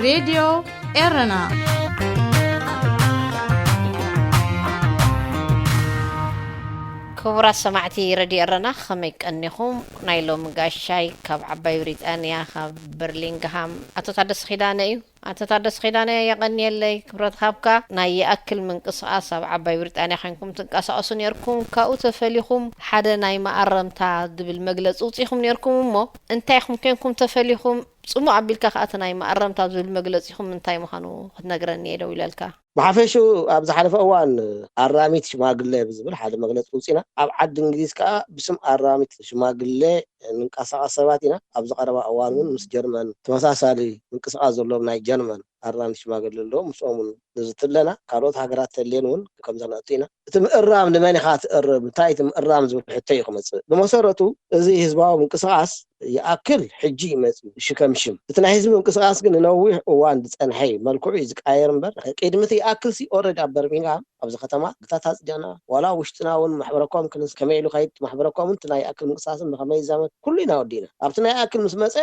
ሬድዮ ኤረና። ክቡራት ሰማዕቲ ረድዮ ኤረና፣ ከመይ ቀኒኹም? ናይ ሎሚ ጋሻይ ካብ ዓባይ ብሪጣንያ፣ ካብ በርሊንግሃም፣ ኣቶ ታደሰ ኪዳነ እዩ። ኣቶ ታደሰ ኪዳነ፣ የቐንየለይ ክብረት ሃብካ። ናይ ይኣክል ምንቅስቓስ ኣብ ዓባይ ብሪጣንያ ኮይንኩም ትንቀሳቐሱ ነርኩም። ካብኡ ተፈሊኹም ሓደ ናይ መኣረምታ ዝብል መግለፂ ውፂኹም ነርኩም። እሞ እንታይ ኢኹም ኮይንኩም ተፈሊኹም? ፅሙቕ ኣቢልካ ከኣ እቲ ናይ መኣረምታ ዝብል መግለፂኹም እንታይ ምዃኑ ክትነግረኒ እየ ደው ኢለልካ። ብሓፈሽኡ ኣብ ዝሓለፈ እዋን ኣራሚት ሽማግለ ብዝብል ሓደ መግለፂ ውፂና። ኣብ ዓዲ እንግሊዝ ከኣ ብስም ኣራሚት ሽማግለ ንንቀሳቐስ ሰባት ኢና። ኣብዚ ቀረባ እዋን እውን ምስ ጀርመን ተመሳሳሊ ምንቅስቓስ ዘለዎም ናይ ጀርመን ኣራሚት ሽማግለ ኣለዉ። ምስኦም እውን ንዝቲ ኣለና። ካልኦት ሃገራት ተልየን እውን ከምዚ ክነእቱ ኢና። እቲ ምእራም ንመን ኢኻ ትእርም? እንታይ እቲ ምእራም ዝብል ሕቶ እዩ ክመፅእ። ብመሰረቱ እዚ ህዝባዊ ምንቅስቓስ ይኣክል ሕጂ ይመፅእ ሽከምሽም። እቲ ናይ ህዝቢ ምንቅስቓስ ግን ንነዊሕ እዋን ዝፀንሐ እዩ። መልክዑ እዩ ዝቀያየር እምበር ቅድሚ እቲ ይኣክል ሲ ኦረዲ ኣብ በርሚንግሃም ኣብዚ ከተማ ግታት ኣፅዲቕና ዋላ ውሽጥና እውን ማሕበረኮም ክንስ ከመይ ኢሉ ከይድ ማሕበረኮምን እቲ ናይ ይኣክል ምንቅስቓስን ብኸመይ ይዛመድ ኩሉ ኢና ወዲእና። ኣብቲ ናይ ይኣክል ምስ መፀ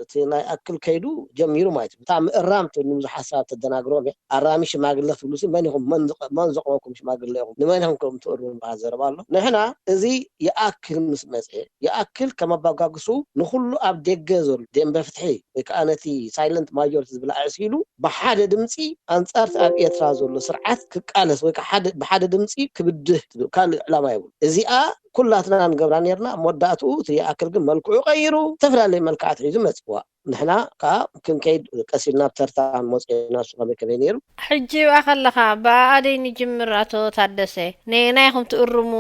እቲ ናይ ይኣክል ከይዱ ጀሚሩ ማለት እዩ። እታ ምእራም ትብሉ ብዙሕ ሓሳብ ተደናግሮም እያ። ኣራሚ ሽማግለ ክትብሉ ሲ መን ኢኹም? መን ዘቕ- መን ዘቕረብኩም ሽማግለ ኢኹም? ንመን ኢኹም ከም ትእርሙ ዝበሃል ዘረባ ኣሎ። ንሕና እዚ ይኣክል ምስ መፀ ይኣክል ከም ኣባጋግሱ ንኹሉ ኣብ ደገ ዘሎ ደንበ ፍትሒ ወይ ከዓ ነቲ ሳይለንት ማጆሪቲ ዝብል ኣዕሲሉ ብሓደ ድምፂ ኣንፃር እቲ ኣብ ኤርትራ ዘሎ ስርዓት ክቃለስ ወይ ከዓ ሓደ- ብሓደ ድምፂ ክብድህ ትብል ካልእ ዕላማ የብሉ። እዚኣ ኩላትና ንገብራ ነርና። መወዳእትኡ እቲ ይኣክል ግን መልክዑ ቀይሩ ዝተፈላለየ መልክዓት ሒዙ መፅዋ። ንሕና ከዓ ክንከይድ ቀስ ኢልና ኣብ ተርታ ንመፅና እሱ ከመይ ከመይ ነይሩ። ሕጂ ብኣ ከለኻ ብኣደይ ንጅምር ኣቶ ታደሰ፣ ነየናይ ኢኹም ትእርሙ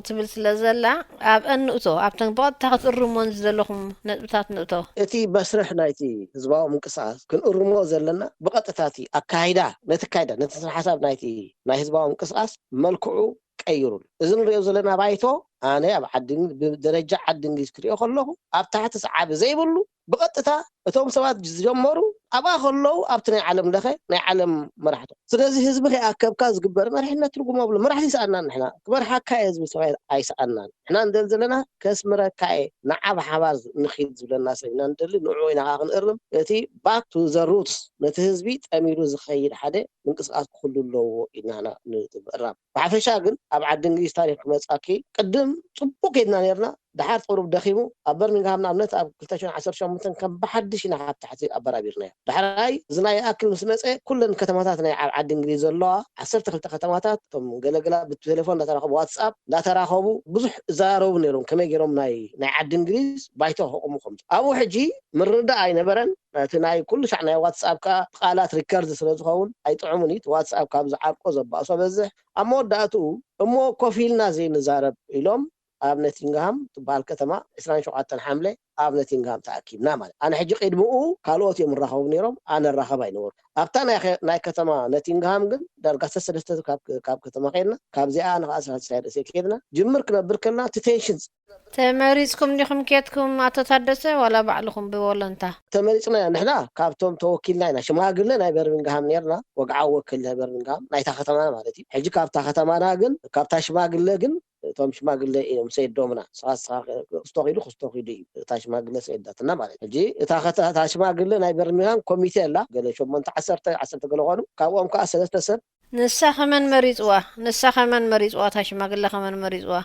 ትብል ስለ ዘላ ኣብ ኣንእቶ ኣብተን ብቐጥታ ክትእርሞን ዝደለኹም ነጥብታት ንእቶ። እቲ መስርሕ ናይቲ ህዝባዊ ምንቅስቃስ ክንእርሞ ዘለና ብቐጥታ እቲ ኣካይዳ ነቲ ኣካይዳ ነቲ ስነ ሓሳብ ናይቲ ናይ ህዝባዊ ምንቅስቃስ መልክዑ ቀይሩሉ። እዚ ንሪኦ ዘለና ባይቶ ኣነ ኣብ ዓዲ እንግ- ብደረጃ ዓዲ እንግሊዝ ክሪኦ ከለኹ ኣብ ታሕቲ ሰዓቢ ዘይብሉ ብቐጥታ እቶም ሰባት ዝጀመሩ ኣብኣ ከለዉ ኣብቲ ናይ ዓለም ለኸ ናይ ዓለም መራሕቲ። ስለዚ ህዝቢ ከይኣከብካ ዝግበር መሪሕነት ትርጉም ኣብሉ። መራሕቲ ይሰኣናን ንሕና ክመርሓካ እየ ዝብል ሰብኣይ ኣይሰኣናን። ንሕና ንደሊ ዘለና ከስምረካ እየ ንዓ ብሓባር ንኺድ ዝብለና ሰብ ኢና ንደሊ። ንዕኡ ኢና ከዓ ክንእርም። እቲ ባክ ቱ ዘ ሩትስ ነቲ ህዝቢ ጠሚሩ ዝኸይድ ሓደ ምንቅስቃስ ክህሉ ኣለዎ ኢልና ኢና ንምእራም። ብሓፈሻ ግን ኣብ ዓዲ እንግሊዝ ታሪክ ክመፃኪ ቅድም ፅቡቅ ከይድና ነርና። ድሓር ቁሩብ ደኺሙ ኣብ በርሚንግሃም ንኣብነት ኣብ ክልተ ሽሕን ዓሰርተ ሸሞንተን ከም ብሓድሽ ኢና ካብ ታሕቲ ኣበራቢርናዮ። ዳሕራይ እዚ ናይ ይኣክል ምስ መፀ ኩለን ከተማታት ናይ ኣብ ዓዲ እንግሊዝ ዘለዋ ዓሰርተ ክልተ ከተማታት እቶም ገለገላ ብቴሌፎን እንዳተራኸቡ ዋትስኣፕ እንዳተራኸቡ ብዙሕ ይዘራረቡ ነይሮም ከመይ ገይሮም ናይ ናይ ዓዲ እንግሊዝ ባይቶ ከቑሙ ከም ኣብኡ ሕጂ ምርዳእ ኣይነበረን። እቲ ናይ ኩሉ ሻዕ ናይ ዋትስኣፕ ከዓ ቃላት ሪከርድ ስለ ዝኸውን ኣይጥዕሙን እዩ። እቲ ዋትስኣፕ ካብ ዝዓርቆ ዘባእሶ በዝሕ ኣብ መወዳእትኡ እሞ ኮፍ ኢልና ዘይንዛረብ ኢሎም ኣብ ነቲንግሃም ትበሃል ከተማ ዕስራን ሸውዓተን ሓምለ ኣብ ነቲንግሃም ተኣኪብና ማለት። ኣነ ሕጂ ቅድምኡ ካልኦት እዮም ይራኸቡ ነይሮም፣ ኣነ ራኸብ ኣይነበርኩ። ኣብታ ናይ ኸ- ናይ ከተማ ነቲንግሃም ግን ዳርጋ ሰለስተ ካብ ካብ ከተማ ከድና ካብዚኣ ንኸዓ ሳልሳይ ርእሰ ከድና ጅምር ክነብር ከልና እቲ ቴንሽን ተመሪፅኩም ዲኹም ኬድኩም ኣቶ ታደሰ ዋላ ባዕልኹም ብወለንታ? ተመሪፅና ኢና ንሕና ካብቶም ተወኪልና ኢና ሽማግለ ናይ በርሚንግሃም ነርና ወግዓዊ ወኪል ናይ በርሚንግሃም ናይታ ከተማና ማለት እዩ። ሕጂ ካብታ ከተማና ግን ካብታ ሽማግለ ግን እቶም ሽማግለ እዮም ሰይዶምና ንስኻ ንስኻ ክስቶ ኪዱ ክስቶ ኪዱ እዩ እታ ሽማግለ ሰይዳትና ማለት እዩ። ሕጂ እታ ከተ- እታ ሽማግለ ናይ በርሚንግሃም ኮሚቴ ኣላ ገለ ሸሞንተ ዓሰርተ ዓሰርተ ገለ ኾኑ ካብኦም ከዓ ሰለስተ ሰብ ንሳ ኸመን መሪፅዋ? ንሳ ኸመን መሪፅዋ? እታ ሽማግለ ኸመን መሪፅዋ?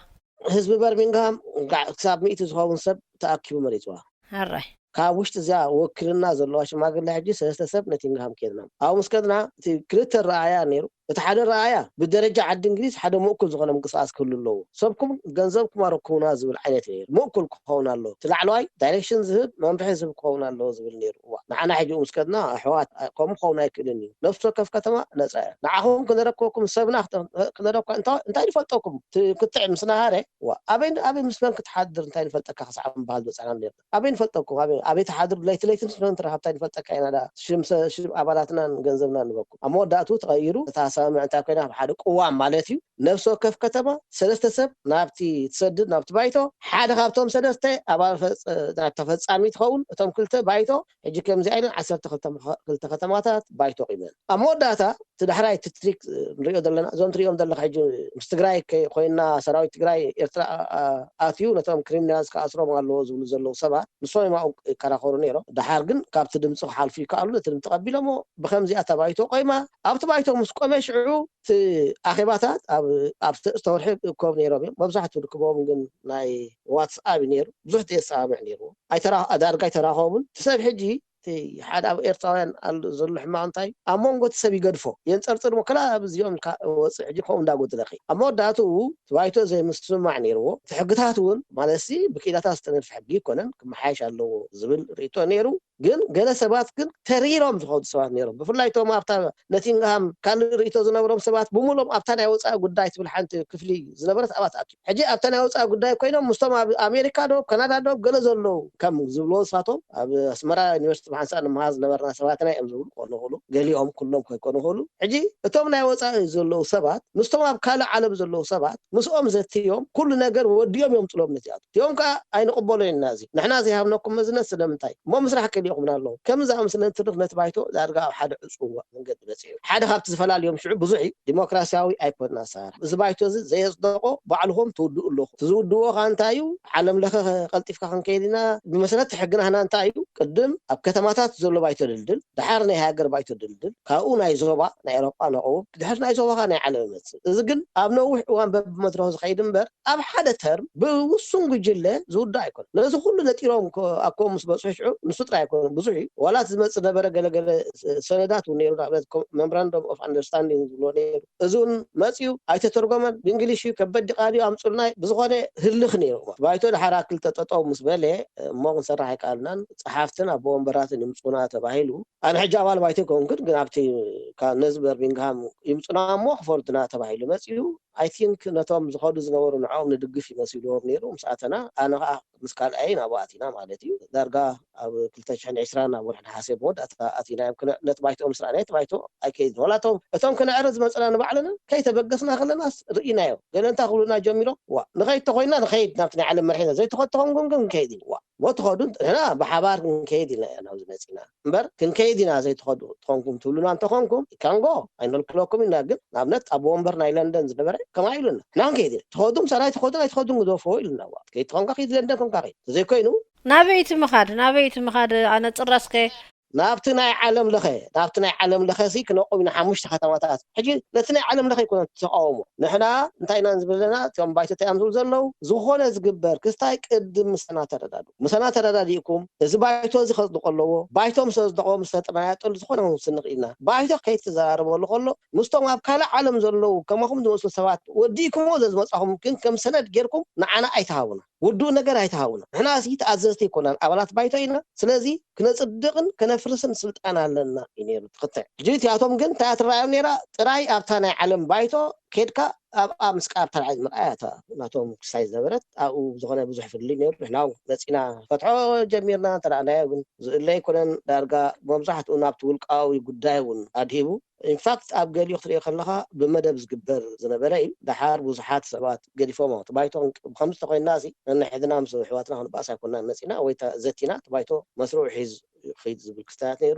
ህዝቢ በርሚንግሃም ጋዕ ክሳብ ሚእቲ ዝኸውን ሰብ ተኣኪቡ መሪፅዋ። ኣራይ ካብ ውሽጢ እዚኣ ውክልና ዘለዋ ሽማግለ ሕጂ ሰለስተ ሰብ ነቲንግሃም ከድና ኣብኡ ምስ ከድና እቲ ክልተ ረኣያ ነይሩ። እቲ ሓደ ረኣያ ብደረጃ ዓዲ እንግሊዝ ሓደ ምእኩል ዝኾነ ምንቅስቃስ ክህሉ ኣለዎ። ሰብኩም ገንዘብኩም ኣረክቡና ዝብል ዓይነት ነይሩ። ምእኩል ክኸውን ኣለዎ። እቲ ላዕለዋይ ዳይሬክሽን ዝህብ መምርሒ ዝህብ ክኸውን ኣለዎ ዝብል ነይሩ። እዋ ንዓና ሕጂ ምስ ከድና ኣሕዋት ከምኡ ክኸውን ኣይክእልን እዩ። ነፍሲ ወከፍ ከተማ ነፃ እያ። ንዓኹም ክነረክበኩም ሰብና ክተ- ክነረኳ እንታይ እንታይ ንፈልጠኩም? እቲ ክትዕ ምስ ናሃረ እዋ ኣበይ ኣበይ ምስ መን ክትሓድር እንታይ ንፈልጠካ ክሳዕ ምባል በፃና ነርና። ኣበይ ንፈልጠኩም? ኣበይ ኣበይ ትሓድሩ? ለይቲ ለይቲ ምስ መን ትረኻብ እንታይ ንፈልጠካ ኢና? ዳ ሽም ሰ- ሽም ኣባላትናን ገንዘብና ንበኩም። ኣብ መወዳእቱ ተቐይሩ እታ ተሰማምዕ እንታይ ኮይና፣ ኣብ ሓደ ቅዋም ማለት እዩ፣ ነፍሲ ወከፍ ከተማ ሰለስተ ሰብ ናብቲ ትሰድድ፣ ናብቲ ባይቶ፣ ሓደ ካብቶም ሰለስተ ኣባል ፈጸ-፣ ናብታ ፈጻሚ ትኸውን፣ እቶም ክልተ ባይቶ። ሕጂ ከምዚ ኢለን ዓሰርተ ክልተ ከተማታት ባይቶ ቂመን። ኣብ መወዳእታ እቲ ዳሕራይ እቲ ትሪክ ንሪኦ ዘለና፣ እዞም ትሪኦም ዘለኻ ሕጂ ምስ ትግራይ ከ-፣ ኮይና፣ ሰራዊት ትግራይ ኤርትራ ኣ-፣ ኣ-፣ ኣትዩ ነቶም ክሪሚናልስ ክኣስሮም ኣለዎ ዝብሉ ዘለዉ ሰባት፣ ንሶም እዮም ኣብኡ ይከራኸሩ ነይሮም። ደሓር ግን ካብቲ ድምፂ ክሓልፉ ይከኣሉ፣ ነቲ ድምፂ ቀቢሎሞ። ብከምዚኣ እታ ባይቶ ቆይማ። ኣብቲ ባይቶ ምስ ቆመ ሽዑ እቲ ኣኼባታት ኣብ፣ ኣብ ዝተወርሒ ክእከቡ ነይሮም እዮም። መብዛሕትኡ ርክቦም ግን ናይ ዋትስኣፕ እዩ ነይሩ። ብዙሕ ዘየሰማምዕ ነይርዎ። ኣይተራ-፣ ዳርጋ ኣይተራኸቡን። እቲ ሰብ ሕጂ እቲ ሓደ ኣብ ኤርትራውያን ኣሎ ዘሎ ሕማቕ እንታይ እዩ? ኣብ መንጎ እቲ ሰብ ይገድፎ፣ የንጸርጽር እሞ፣ ከላ ኣብ እዚኦም ኢልካ ወጽእ፣ ሕጂ ከምኡ እንዳጎደለኺ። ኣብ መወዳእትኡ እቲ ባይቶ ዘይምስምማዕ ነይርዎ። እቲ ሕግታት እውን፣ ማለትሲ ብክኢላታት ዝተነድፈ ሕጊ ኣይኮነን፣ ክመሓየሽ ኣለዎ ዝብል ርእይቶ ነይሩ። ግን ገለ ሰባት ግን ተሪሮም ዝኸዱ ሰባት ነይሮም። ብፍላይ እቶም ኣብታ ኖቲንግሃም ካልእ ርእይቶ ዝነበሮም ሰባት ብምሉኦም ኣብታ ናይ ወጻኢ ጉዳይ ትብል ሓንቲ ክፍሊ ዝነበረት ኣብኣ ተኣኪቦም። ሕጂ ኣብታ ናይ ወጻኢ ጉዳይ ኮይኖም ምስቶም ኣብ ኣሜሪካ ዶ፣ ካናዳ ዶ፣ ገለ ዘለዉ ከም ዝብልዎ ንሳቶም ኣብ ኣስመራ ዩኒቨርሲቲ ብሓንሳእ ንመሃር ዝነበርና ሰባትና እዮም ዝብሉ ክኾኑ ይኽእሉ። ገሊኦም፣ ኩሎም ከይኮኑ ይኽእሉ። ሕጂ እቶም ናይ ወጻኢ ዘለዉ ሰባት ምስቶም ኣብ ካልእ ዓለም ዘለዉ ሰባት ምስኦም ዘትዮም ኩሉ ነገር ወዲኦም እዮም ጥሎም ነቲኣቱ። እቲኦም ከኣ ኣይንቕበሎ ኢና እዚ። ንሕና ዘይሃብነኩም መዝነት ስለምንታይ? እሞ ምስራሕ ከሊእኹምና ኣለዉ። ከም ዝኣምስለ እንትርፍ ነቲ ባይቶ ዳርጋ ኣብ ሓደ ዕጹዋ መንገዲ በጺሑ። ሓደ ካብቲ ዝፈላልዮም ሽዑ ብዙሕ እዩ። ዲሞክራሲያዊ ኣይኮነን ኣሰራርሓ። እዚ ባይቶ እዚ ዘየጽደቆ ባዕልኹም ትውድኡ ኣለኹም። እቲ ዝውድእዎ ከኣ እንታይ እዩ? ዓለም ለኸ ቀልጢፍካ ክንከይድ ኢና። ብመሰረት ሕግና ህና እንታይ እዩ? ቅድም ኣብ ከተማታት ዘሎ ባይቶ ድልድል፣ ደሓር ናይ ሃገር ባይቶ ድልድል፣ ካብኡ ናይ ዞባ፣ ናይ ኤውሮጳ ንቕውም፣ ድሕሪ ናይ ዞባ ከኣ ናይ ዓለም ይመጽእ። እዚ ግን ኣብ ነዊሕ እዋን በብመድረኹ ዝኸይድ እምበር፣ ኣብ ሓደ ተርም ብውሱን ጉጅለ ዝውዳእ ኣይኮነን። ነዚ ኩሉ ነጢሮም ኮ-፣ ኣብ ኮም ምስ በጽሑ ሽዑ ንሱ ጥራይ ኣይኮነን፣ ብዙሕ እዩ። ዋላ እቲ ዝመጽእ ነበረ ገለገለ ሰነዳት እውን ነይሩ፣ ንኣብነት ኮ-፣ መምራንደም ኦፍ ኣንደርስታንዲንግ ዝብሎ ነይሩ። እዚ እውን መጽዩ ኣይተተርጎመን፣ ብእንግሊሽ እዩ፣ ከበድ ቃል እዩ፣ ኣምጹልና። ብዝኾነ ህልኽ ነይሩ። ባይቶ ድሓር ክልተ ጠጠው ምስ በለ፣ እሞ ክንሰርሕ ኣይከኣልናን። ጸሓፍትን ኣቦ ወንበራትን ይምጹና ተባሂሉ። ኣነ ሕጂ ኣባል ባይቶ ኣይኮንኩን፣ ግን ኣብቲ ካ-፣ ነዚ በርሚንግሃም ይምጹና እሞ ክፈርዱና ተባሂሉ መጽዩ። ኣይ ቲንክ ነቶም ዝኸዱ ዝነበሩ ንዕኦም ንድግፍ ይመሲልዎም ነይሩ። ምስ ኣተና፣ ኣነ ኸኣ ምስ ካልኣይ ናብኡ ኣቲና ማለት እዩ። ዳርጋ ኣብ ክልተ ሽሕን ዕስራን ኣብ ወርሒ ነሓሰ መወዳእታ ኣቲና እዮም። ክነ-፣ ነቲ ባይቶ ምስ ረኣናዮ፣ እቲ ባይቶ ኣይከይድን። ዋላ እቶም፣ እቶም ክነዕርድ ዝመጹና ንባዕልና ከይተበገስና ከለናስ ርኢናዮ። ገለ እንታይ ክብሉና ጀሚሮም፣ "ዋ፣ ንኸይድ ተኾይንና ንኸይድ ናብቲ ናይ ዓለም መሪሕነት፣ ዘይትኸዱ ተኾንኩም ግን ክንከይድ ኢና። ዋ፣ ሞ ትኸዱ፣ ንሕና ብሓባር ክንከይድ ኢና ኢና ናብዚ መጺና። እምበር ክንከይድ ኢና ዘይትኸዱ ተኾንኩም ትብሉና እንተኾንኩም፣ ካንጎ ኣይንልክለኩም ኢና። ግን ንኣብነት ኣብ ወንበር ናይ ለንደን ዝነበረ ከምኣ ኢሉና። ንሕና ክንከይድ ኢና። ትኸዱ ምሳና ኣይትኸዱን ኣይትኸዱን ግደፎ" ኢሉና። ዋ፣ ከይድ ተኾንካ ኪድ፣ ለንደን ኮንካ ኪድ። ተዘይኮይኑ ናበይቲ ምኻድ፣ ናበይቲ ምኻድ? ኣነ ጭራስከ ናብቲ ናይ ዓለም ለኸ፣ ናብቲ ናይ ዓለም ለኸ ሲ ክነቁም ኢና ሓሙሽተ ከተማታት። ሕጂ ነቲ ናይ ዓለም ለኸ ኣይኮነን ተቃውሞ። ንሕና እንታይ ኢና ንዝብል ዘለና? እቶም ባይቶ እንታይ እዮም ዝብሉ ዘለዉ? ዝኾነ ዝግበር ክስታይ ቅድም ምሳና ተረዳድኡ። ምሳና ተረዳዲእኩም፣ እዚ ባይቶ እዚ ከጽድቆ ኣለዎ። ባይቶ ምስ ኣጽደቆ፣ ምስ ተጠማያጠሉ፣ ዝኾነ ክንውስን ንኽእል ኢና። ባይቶ ከይተዘራረበሉ ከሎ፣ ምስቶም ኣብ ካልእ ዓለም ዘለዉ ከማኹም ዝመስሉ ሰባት ወዲእኩምዎ ዘዝመጻኹም ግን ከም ሰነድ ጌርኩም ንዓና ኣይትሃቡና። ውዱእ ነገር ኣይትሃቡና። ንሕና እዚ ተኣዘዝቲ ኣይኮናን፣ ኣባላት ባይቶ ኢና። ስለዚ ክነጽድቕን ከነፍርስን ስልጣን ኣለና እዩ ነይሩ እቲ ክትዕ። ሕጂ እቲኣቶም ግን እንታይ እያ ትረኣዮም ነይራ? ጥራይ ኣብታ ናይ ዓለም ባይቶ ኬድካ ኣብኣ ምስ ኣብታ ናይ ምርኣያ እታ ናቶም ክስታይ ዝነበረት ኣብኡ ዝኾነ ብዙሕ ፍልልይ ነይሩ። ንሕና እውን መጺና ፈትሖ ጀሚርና እንተረኣናዮ ግን ዝእለ ኣይኮነን። ዳርጋ መብዛሕትኡ ናብቲ ውልቃዊ ጉዳይ እውን ኣድሂቡ። ኢንፋክት ኣብ ገሊኡ ክትሪኦ ከለኻ ብመደብ ዝግበር ዝነበረ እዩ። ደሓር ብዙሓት ሰባት ገዲፎም እቲ ባይቶ ከምዚ ተኮይንና እዚ ነንሕድና ምስ ኣሕዋትና ክንባኣስ ኣይኮንና መጺና ወይ ተ-፣ ዘቲና እቲ ባይቶ መስርዑ ሒዝ ክኸይድ ዝብል ክስታያት ነይሩ።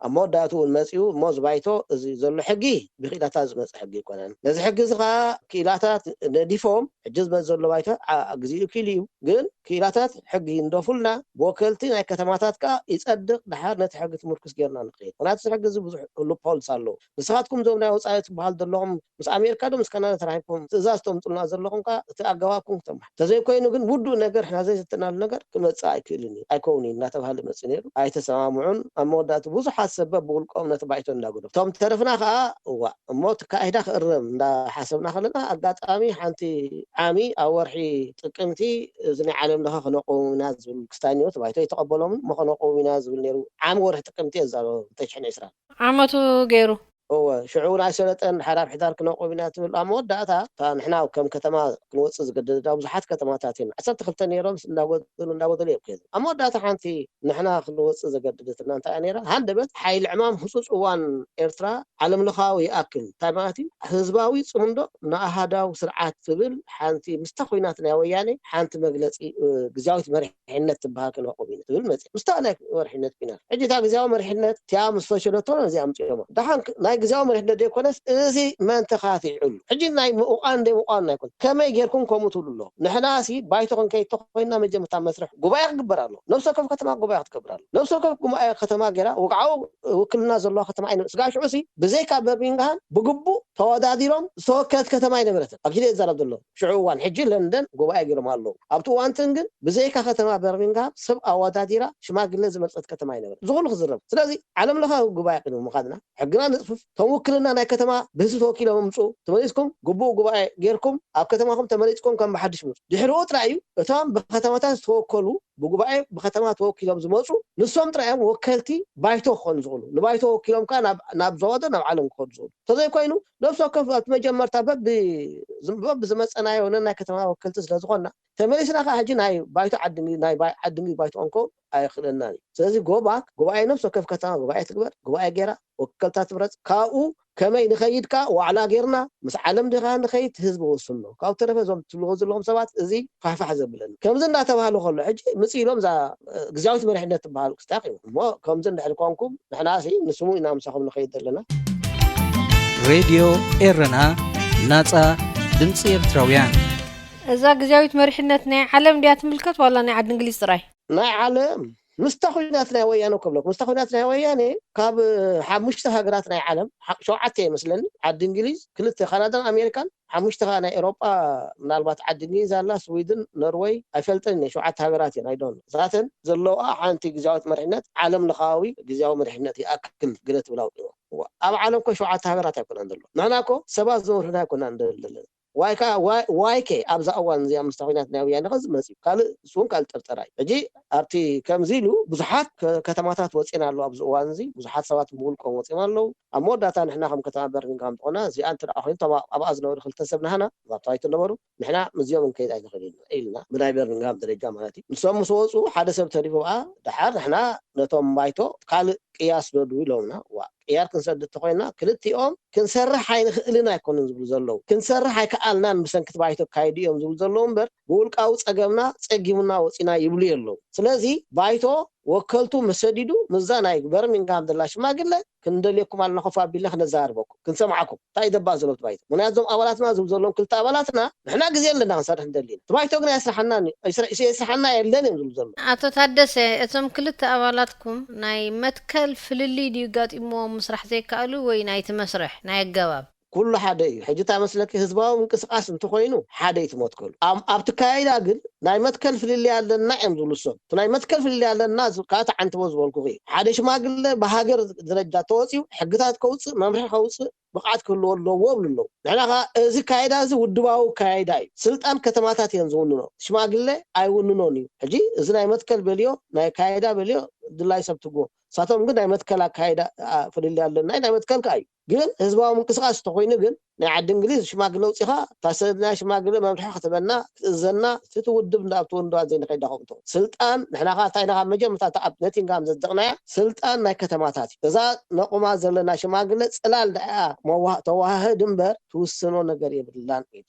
ኣብ መወዳእትኡ እውን መጺኡ እሞ እዚ ባይቶ እዚ ዘሎ ሕጊ ብክኢላታት ዝመጸ ሕጊ ኣይኮነን። ነዚ ሕጊ እዚ ከኣ ክኢላታት ነዲፎም ሕጂ ዝመጽእ ዘሎ ባይቶ ዓ-፣ ግዜኡ ኪሉ እዩ። ግን ክኢላታት ሕጊ ይንደፉልና፣ ብወከልቲ ናይ ከተማታት ከኣ ይጸድቕ፣ ደሓር ነቲ ሕጊ ትምርኩስ ጌርና ንኸይድ። ምኽንያቱ እዚ ሕጊ እዚ ብዙሕ ሉፕሆልስ ኣለዎ። ንስኻትኩም እዞም ናይ ወጻኢ ትበሃል ዘለኹም ምስ ኣሜሪካ ዶ ምስ ካናዳ ተራኺብኩም ትእዛዝ ተምጹልና ዘለኹም ከኣ እቲ ኣገባብኩም ክተምሓ። ተዘይኮይኑ ግን ውዱእ ነገር ሕና ዘይዘተናሉ ነገር ክመጽእ ኣይክእልን እዩ፣ ኣይከውን እዩ እናተባህለ መጽእ ነይሩ። ኣይተሰማምዑን። ኣብ መወዳእቱ ብዙሓት ሰብ በብውልቆም ነቲ ባይቶ እንዳገደፉ። እቶም ተረፍና ከኣ እዋ እሞ እቲ ኣካይዳ ክእረም እንዳሓሰብና ከለና ኣጋጣሚ ሓንቲ ዓሚ ኣብ ወርሒ ጥቅምቲ እዚ ናይ ዓለም ለኸ ክነቁም ኢና ዝብል ክስታይ ነይሩ። እቲ ባይቶ ኣይተቐበሎምን። እሞ ከነቁም ኢና ዝብል ነይሩ። ዓሚ ወርሒ ጥቅምቲ እየ ዝዛረብ፣ ክልተ ሽሕን ዕስራን። ዓመቱ ገይሩ። እወ፣ ሽዑ እውን ኣይሰለጠን፣ ድሓር ኣብ ሕዳር ክነቆም ኢና ትብል። ኣብ መወዳእታ እታ ንሕና ከም ከተማ ክንወፅእ ዝገደደና ብዙሓት ከተማታት እዮም። ዓሰርተ ክልተ ነይሮም፣ እንዳጎደሉ እንዳጎደሉ እዮም ከይዱ። ኣብ መወዳእታ ሓንቲ ንሕና ክንወፅእ ዘገደደትና እንታይ እያ ነይራ? ሃንደበት ሓይሊ ዕማም ህፁፅ እዋን ኤርትራ ዓለም ለኻዊ ይኣክል። እንታይ ማለት እዩ? ህዝባዊ ፅምዶ ንኣሃዳዊ ስርዓት ትብል ሓንቲ ምስታ ኲናት ናይ ወያኔ ሓንቲ መግለፂ፣ እ፣ ግዝያዊት መሪሕነት ትበሃል ክንዕቁብ ኢና ትብል መፅእ። ምስታ ናይ መሪሕነት ኲናት። ሕጂ እታ ግዝያዊ መሪሕነት እቲኣ ምስ ፈሸለቶ ነዚኣ ኣምፅኦማ። ደሓን ክ-፣ ናይ ግዝያዊ መሪሕነት ዘይኮነስ እዚ መን ተኻቲዑሉ? ሕጂ ናይ ምቑቋን ዘይምቑቋን ኣይኮነን። ከመይ ጌርኩም ከምኡ ትብሉ ኣለኹም? ንሕና ሲ ባይቶ ክንከይድ ተኾይንና መጀመርታ መስርሕ ጉባኤ ክግበር ኣለዎ። ነብሲ ወከፍ ከተማ ጉባኤ ክትገብር ኣለዎ። ነብሲ ወከፍ ጉባኤ ከተማ ጌራ ወግዓዊ ውክልና ዘለዋ ከተማ ኣይነበረትን። ስጋብ ሽዑ ሲ ብዘይካ በርሚንግሃም ብግቡእ ተወዳዲሮም ዝተወከለት ከተማ ኣይነበረትን። ኣኪለ ይዛረብ ዘሎ ሽዑ እዋን። ሕጂ ለንደን ጉባኤ ገይሮም ኣለዉ። ኣብቲ እዋን እንትን ግን ብዘይካ ከተማ በርሚንግሃም ሰብ ኣወዳዲራ ሽማግለ ዝመርጸት ከተማ ኣይነበረትን። እዚ ኩሉ ክዝረብ። ስለዚ ዓለም ለኻዊ ጉባኤ ቅድሚ ምኻድና ሕግና ንጽፍፍ። እቶም ውክልና ናይ ከተማ ብህዝቢ ተወኪሎም ምምፁ። ተመሊስኩም ግቡእ ጉባኤ ጌርኩም ኣብ ከተማኹም ተመሪጽኩም ከም ብሓድሽ ምፁ። ድሕሪኡ ጥራይ እዩ እቶም ብከተማታት ዝተወከሉ ብጉባኤ ብከተማ ተወኪሎም ዝመፁ ንሶም ጥራይ እዮም ወከልቲ ባይቶ ክኾኑ ዝኽእሉ። ንባይቶ ወኪሎም ከኣ ናብ፣ ናብ ዞባ ዶ ናብ ዓለም ክኸዱ ዝኽእሉ። ተዘይኮይኑ ነብሲ ወከፍ ኣብቲ መጀመርታ በቢ፣ በቢ ዝመፀናዮ ነናይ ከተማ ወከልቲ ስለ ዝኾንና ተመሊስና ከኣ ሕጂ ናይ ባይቶ ዓዲ እንግሊዝ፣ ናይ ባይ-፣ ዓዲ እንግሊዝ ባይቶ ክንከውን ኣይኽእለናን እዩ። ስለዚ ጎባክ ጉባኤ ነብሲ ወከፍ ከተማ ጉባኤ ትግበር፣ ጉባኤ ጌራ ወከልታ ትምረፅ። ካብኡ ከመይ ንኸይድ ከኣ ዋዕላ ጌርና ምስ ዓለም ዲኻ ንኸይድ ህዝቢ ወስኖ። ካብኡ ተረፈ እዞም ትብልዎ ዘለኹም ሰባት እዚ ፋሕፋሕ ዘብለኒ። ከምዚ እንዳተባህሉ ከሎ ሕጂ ምጽእ ኢሎም እዛ፣ እ፣ ግዝያዊት መሪሕነት ትበሃል ክስታኽ እዩ። እሞ ከምዚ እንድሕር ኮንኩም ንሕና ሲ ንስሙ ኢና ምሳኹም ንኸይድ ዘለና። ሬድዮ ኤረና፣ ናጻ ድምጺ ኤርትራውያን። እዛ ግዝያዊት መሪሕነት ናይ ዓለም ድያ ትምልከት ዋላ ናይ ዓዲ እንግሊዝ ጥራይ? ናይ ዓለም ምስታ ኲናት ናይ ወያነ ከብለኩም። ምስታ ኲናት ናይ ወያነ ካብ ሓሙሽተ ሃገራት ናይ ዓለም፣ ሓ-፣ ሸውዓተ ይመስለኒ፣ ዓዲ እንግሊዝ፣ ክልተ ካናዳን ኣሜሪካን፣ ሓሙሽተ ከኣ ናይ ኤውሮጳ፣ ምናልባት ዓዲ እንግሊዝ ኣላ፣ ስዊድን፣ ኖርወይ፣ ኣይፈልጠን እየ፣ ሸውዓተ ሃገራት እየን፣ ኣይዶን። እዛተን ዘለዋ ሓንቲ ግዝያዊት መሪሕነት፣ ዓለም ለኻዊ ግዝያዊ መሪሕነት ይኣክል ገለ ትብል ኣውጺኦ። እዋ፣ ኣብ ዓለም እኮ ሸውዓተ ሃገራት ኣይኮናን ዘሎ። ንሕና እኮ ሰባት ዝመርሑና ኣይኮናን ዘለና። ዋይ ከኣ፣ ዋይ፣ ዋይ ከ ኣብዛ እዋን እዚኣ ምስታ ኲናት ናይ ወያነ ከ ዝመጽእ እዩ። ካልእ፣ እሱ እውን ካልእ ጥርጠራ እዩ። ሕጂ ኣብቲ ከምዚ ኢሉ ብዙሓት ከ-፣ ከተማታት ወጺኤን ኣለዋ ኣብዚ እዋን እዚ። ብዙሓት ሰባት ብውልቆም ወጺኦም ኣለዉ። ኣብ መወዳእታ ንሕና ከም ከተማ በርሚንግሃም ዝኾና እዚኣ እንተ ደኣ ኮይኑ፣ እቶም ኣብኣ ዝነበሩ ክልተ ሰብ ናህና፣ ኣብታ ዋይት ነበሩ፣ ንሕና ምስዚኦም ክንከይድ ኣይንኽእልን ኢና ኢልና፣ ብናይ በርሚንግሃም ደረጃ ማለት እዩ። ንሶም ምስ ወጹ፣ ሓደ ሰብ ተሪፉ ከኣ፣ ደሓር ንሕና ነቶም ባይቶ ካልእ ቅያ ስደዱ ኢሎምና። ዋ፣ ቅያር ክንሰድድ ተኾይንና፣ ክልቲኦም ክንሰርሕ ኣይንኽእልን ኣይኮኑን ዝብሉ ዘለዉ። ክንሰርሕ ኣይከኣልናን ብሰንኪ እቲ ባይቶ ኣካይዱ እዮም ዝብሉ ዘለዉ እምበር፣ ብውልቃዊ ጸገምና ጸጊሙና ወጺና ይብሉ የለዉ። ስለዚ ባይቶ ወከልቱ ምስ ሰዲዱ፣ ምስዛ ናይ በርሚንግሃም ዘላ ሽማግለ ክንደልየኩም ኣለና ኮፍ ኣቢልና ክነዘራርበኩም፣ ክንሰምዓኩም። እንታይ እዩ ዘባእ ዘሎ እቲ ባይቶ? ምኽንያቱ እዞም ኣባላትና ዝብሉ ዘለዉ ክልተ ኣባላትና ንሕና ግዜ ኣለና ክንሰርሕ ንደሊ ኢና። እቲ ባይቶ ግን ኣየስርሓናን እዩ። ኣይስር-፣ የስርሓና የለን እዮም ዝብሉ ዘለዉ። ኣቶ ታደሰ፣ እቶም ክልተ ኣባላትኩም ናይ መትከል ፍልልይ ድዩ ጋጢምዎም ምስራሕ ዘይከኣሉ ወይ ናይቲ መስርሕ ናይ ኣገባብ? ኩሉ ሓደ እዩ። ሕጂ እንታይ መስለኪ፣ ህዝባዊ ምንቅስቃስ እንተኾይኑ ሓደ እዩ እቲ መትከሉ። ኣብ፣ ኣብቲ ካይዳ ግን ናይ መትከል ፍልልይ ኣለና እዮም ዝብሉ እሶም። እቲ ናይ መትከል ፍልልይ ኣለና ዝ-፣ ከኣ ተዓንትቦ ዝበልኩኺ እዩ። ሓደ ሽማግለ ብሃገር ደረጃ ተወጺኡ ሕግታት ከውጽእ፣ መምርሒ ከውጽእ ብቕዓት ክህልዎ ኣለዎ ይብሉ ኣለዉ። ንሕና ከኣ እዚ ካይዳ እዚ ውድባዊ ካይዳ እዩ። ስልጣን ከተማታት እየን ዝውንኖ። ሽማግለ ኣይውንኖን እዩ። ሕጂ እዚ ናይ መትከል በልዮ፣ ናይ ካይዳ በልዮ፣ ድላይ ሰብ ትግቦ። ንሳቶም ግን ናይ መትከል ኣካይዳ፣ ኣ፣ ፍልልይ ኣለና፣ ናይ መትከል ከኣ እዩ። ግን ህዝባዊ ምንቅስቃስ እንተኾይኑ ግን ናይ ዓዲ እንግሊዝ ሽማግለ ኣውጺኻ፣ እታ ሰ-፣ ናይ ሽማግለ መምርሒ ክትበና፣ ክትእዘና፣ እቲ ውድብ እንዳ ኣብቲ ውድባት ዘይንኸይድ ዳኹም ትኹን። ስልጣን፣ ንሕና ኸኣ እንታይ ኢና ካብ መጀመርታ እታ ኣብ ኖቲንግሃም ዘጽደቕናያ፣ ስልጣን ናይ ከተማታት እዩ። እዛ ነቑማ ዘለና ሽማግለ ጽላል ደኣ መዋ-፣ ተዋህድ እምበር ትውስኖ ነገር የብላን እዩ።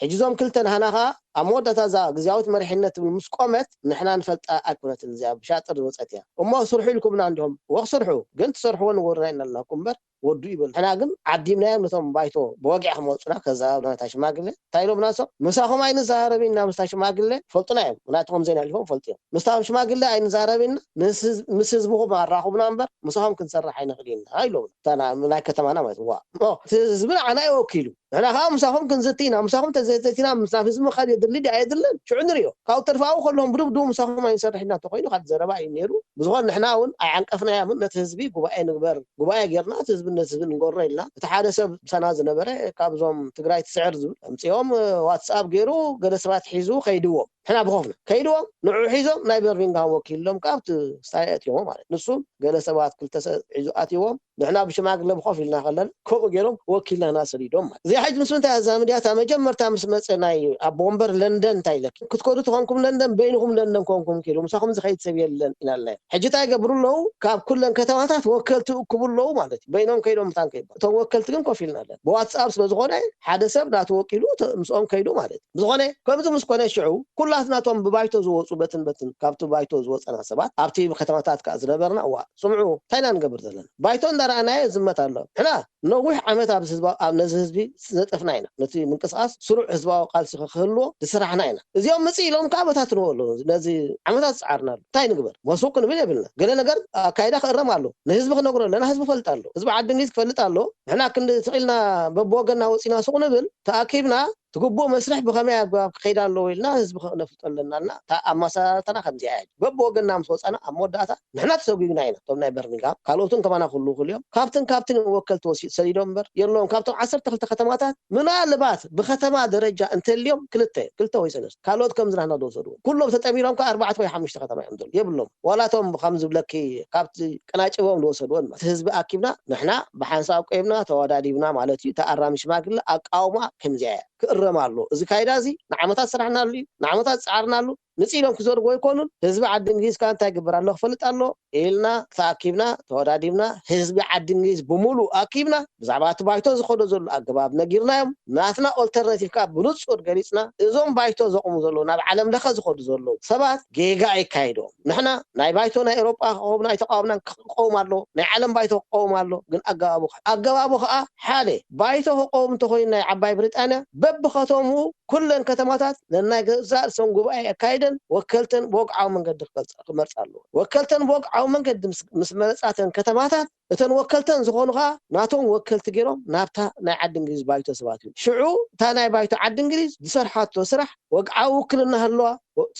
ሕጂ እዞም ክልተ ናህና ኸኣ ኣብ መወዳእታ እዛ ግዝያዊት መሪሕነት ትብል ምስ ቆመት፣ ንሕና ንፈልጣ ኣይኮነትን፣ እዚኣ ብሻጥር ዝወጸት እያ። እሞ ስርሑ ኢልኩምና እንዲኹም፣ ወኽ ስርሑ፣ ግን ትሰርሕዎ ንወርና ኢና ኢልናኩም እምበር፣ ወዱ ይበል። ንሕና ግን ዓዲምናዮም ነቶም ባይቶ ብወግዒ ክመጹና ከዘራርቡና ነታ ሽማግለ። እንታይ ኢሎምና ንሶም? ምሳኹም ኣይንዘራረብን ኢና ምስታ ሽማግለ፣ ይፈልጡና እዮም። ምኽንያቱ ከም ዘይነሕልፎም ይፈልጡ እዮም። ምስታ ሽማግለ ኣይንዘራረብን ኢና፣ ምስ ህዝ-፣ ምስ ህዝብኹም ኣራኹብና እምበር፣ ምሳኹም ክንሰርሕ ኣይንኽእልን ኢና ኢሎምና። እታ ና-፣ ናይ ከተማና ማለት፣ ዋ። ኦ፣ እቲ ህዝቢ ንዓና እዩ ወኪሉ። ንሕና ከኣ ምሳኹም ክንዝቲ ኢና። ምሳኹም ተዘይዘቲና ምስ ናብ ህዝቢ ምኻድ የድሊ ድዩ ኣየድልን? ሽዑ ንርእዮ። ካብኡ ተርፋኡ ከለኹም ብድብድቡ ምሳኹም ኣይንሰርሕ ኢና እንተኾይኑ ካልእ ዘረባ እዩ ነይሩ። ብዝኾነ ንሕና እውን ኣይዓንቀፍናዮምን። ነቲ ህዝቢ ጉባኤ ንግበር፣ ጉባኤ ጌርና እቲ ህዝቢ ነቲ ህዝቢ ንገሮ ኢልና። እቲ ሓደ ሰብ ምሳና ዝነበረ ካብዞም ትግራይ ትስዕር ዝብል ኣምጺኦም ዋትስኣፕ ገይሩ ገለ ሰባት ሒዙ ከይድዎም። ሕና ብኾፍና ከይድዎም ንዑ ሒዞም ናይ በርሚንግሃም ወኪሎም ካብቲ ስታይ ኣእትዮም ማለት ንሱም ገለ ሰባት ክልተ ሰብ ሒዙ ኣትዎም ንሕና ብሽማግለ ብኾፍ ኢልና ከለና ከምኡ ገይሮም ወኪልና ና ሰዲዶም ማለት እዚኣ ሕጂ ምስ ምንታይ ኣዛምድያ እታ መጀመርታ ምስ መፀ ናይ ኣቦ ወንበር ለንደን እንታይ ኢለኪ ክትከዱ ተኾንኩም ለንደን በይንኹም ለንደን ኮንኩም ከይዱ ምሳኹም ዝኸይድ ሰብ የለን ኢናልና ሕጂ እንታይ ይገብሩ ኣለዉ ካብ ኩለን ከተማታት ወከልቲ እክቡ ኣለዉ ማለት እዩ በይኖም ከይዶም ምታን ከይባ እቶም ወከልቲ ግን ኮፍ ኢልና ኣለና ብዋትስኣፕ ስለ ዝኾነ ሓደ ሰብ ናቱ ወኪሉ ምስኦም ከይዱ ማለት እዩ ብዝኾነ ከምዚ ምስ ኮነ ሽዑ ኩላትና እቶም ብባይቶ ዝወፁ በትን በትን ካብቲ ባይቶ ዝወፀና ሰባት ኣብቲ ከተማታት ከዓ ዝነበርና እዋ ስምዑ እንታይ ኢና ንገብር ዘለና ባይቶ እንዳረኣናዮ ዝመት ኣሎ ሕና ነዊሕ ዓመት ኣብ ህዝባ ኣብ ነዚ ህዝቢ ዝነጠፍና ኢና ነቲ ምንቅስቃስ ስሩዕ ህዝባዊ ቃልሲ ክህልዎ ዝስራሕና ኢና እዚኦም ምጽእ ኢሎም ከዓ በታትንዎ ኣለዉ ነዚ ዓመታት ዝፀዓርና ኣሎ እንታይ ንግበር መስው ክንብል የብልና ገለ ነገር ኣካይዳ ክእረም ኣሎ ንህዝቢ ክነግሮ ኣለና ህዝቢ ፈልጥ ኣሎ ህዝቢ ዓዲ እንግሊዝ ክፈልጥ ኣሎ ንሕና ክንዲ ስቕ ኢልና በብወገንና ወፂና ሱቕ ንብል ተኣኪብና ትግቡእ መስርሕ ብኸመይ ኣግባብ ክኸይድ ኣለዎ ኢልና ህዝቢ ከነፍልጦ ኣለና ልና እታ ኣመሳርተና ከምዚኣ እያ በብወገንና ምስ ወፀና ኣብ መወዳእታ ንሕና ተሰጒግና ኢና እቶም ናይ በርሚንግሃም ካልኦትን ከማና ክህልዉ ክእል እዮም ካብትን ካብትን ወከልቲ ወሲ ሰዲዶም እምበር የለዎም ካብቶም ዓሰርተ ክልተ ከተማታት ምናልባት ብከተማ ደረጃ እንተልዮም ክልተ ክልተ ወይ ሰለስተ ካልኦት ከም ዝናህና ዝወሰድዎ ኩሎም ተጠሚሮም ከ ኣርባዕተ ወይ ሓሙሽተ ከተማ እዮም ዘለዉ የብሎም ዋላቶም ከም ዝብለኪ ካብቲ ቀናጭቦም ዝወሰድዎ ህዝቢ ኣኪብና ንሕና ብሓንሳብ ቆይምና ተወዳዲብና ማለት እዩ ተኣራሚ ሽማግለ ኣቃውማ ከምዚያ እያ ክእረም ኣሎ እዚ ካይዳ እዚ ንዓመታት ሰራሕናሉ እዩ ንዓመታት ፃዕርናሉ ምፅእ ኢሎም ክዘርጎ ኣይኮኑን ህዝቢ ዓዲ እንግሊዝ ከዓ እንታይ ግበር ኣሎ ክፈልጥ ኣሎ ኢልና ተኣኪብና ተወዳዲብና ህዝቢ ዓዲ እንግሊዝ ብምሉእ ኣኪብና ብዛዕባ እቲ ባይቶ ዝኸዶ ዘሎ ኣገባብ ነጊርናዮም ናትና ኦልተርናቲቭ ከዓ ብንፁር ገሊፅና እዞም ባይቶ ዘቑሙ ዘለዉ ናብ ዓለም ለኸ ዝኸዱ ዘለዉ ሰባት ጌጋ ኣይካይዶም ንሕና ናይ ባይቶ ናይ ኤሮጳ ክኸውን ኣይተቃወምናን ክቀውም ኣሎ ናይ ዓለም ባይቶ ክቀውም ኣሎ ግን ኣገባቡ ኣገባቡ ከዓ ሓደ ባይቶ ክቀውም እንተኮይኑ ናይ ዓባይ ብሪጣንያ በብከተምኡ ኩለን ከተማታት ነናይ ገዛእ ርእሰን ጉባኤ ኣካይደን ወከልተን ብወግዓዊ መንገዲ ክመርፃ ኣለዎ ወከልተን ብወግዓዊ መንገዲ ምስ መረፃተን ከተማታት እተን ወከልተን ዝኾኑ ከዓ ናቶም ወከልቲ ገይሮም ናብታ ናይ ዓዲ እንግሊዝ ባይቶ ሰባት እዩ ሽዑ እታ ናይ ባይቶ ዓዲ እንግሊዝ ዝሰርሓቶ ስራሕ ወግዓዊ ውክልና ህለዋ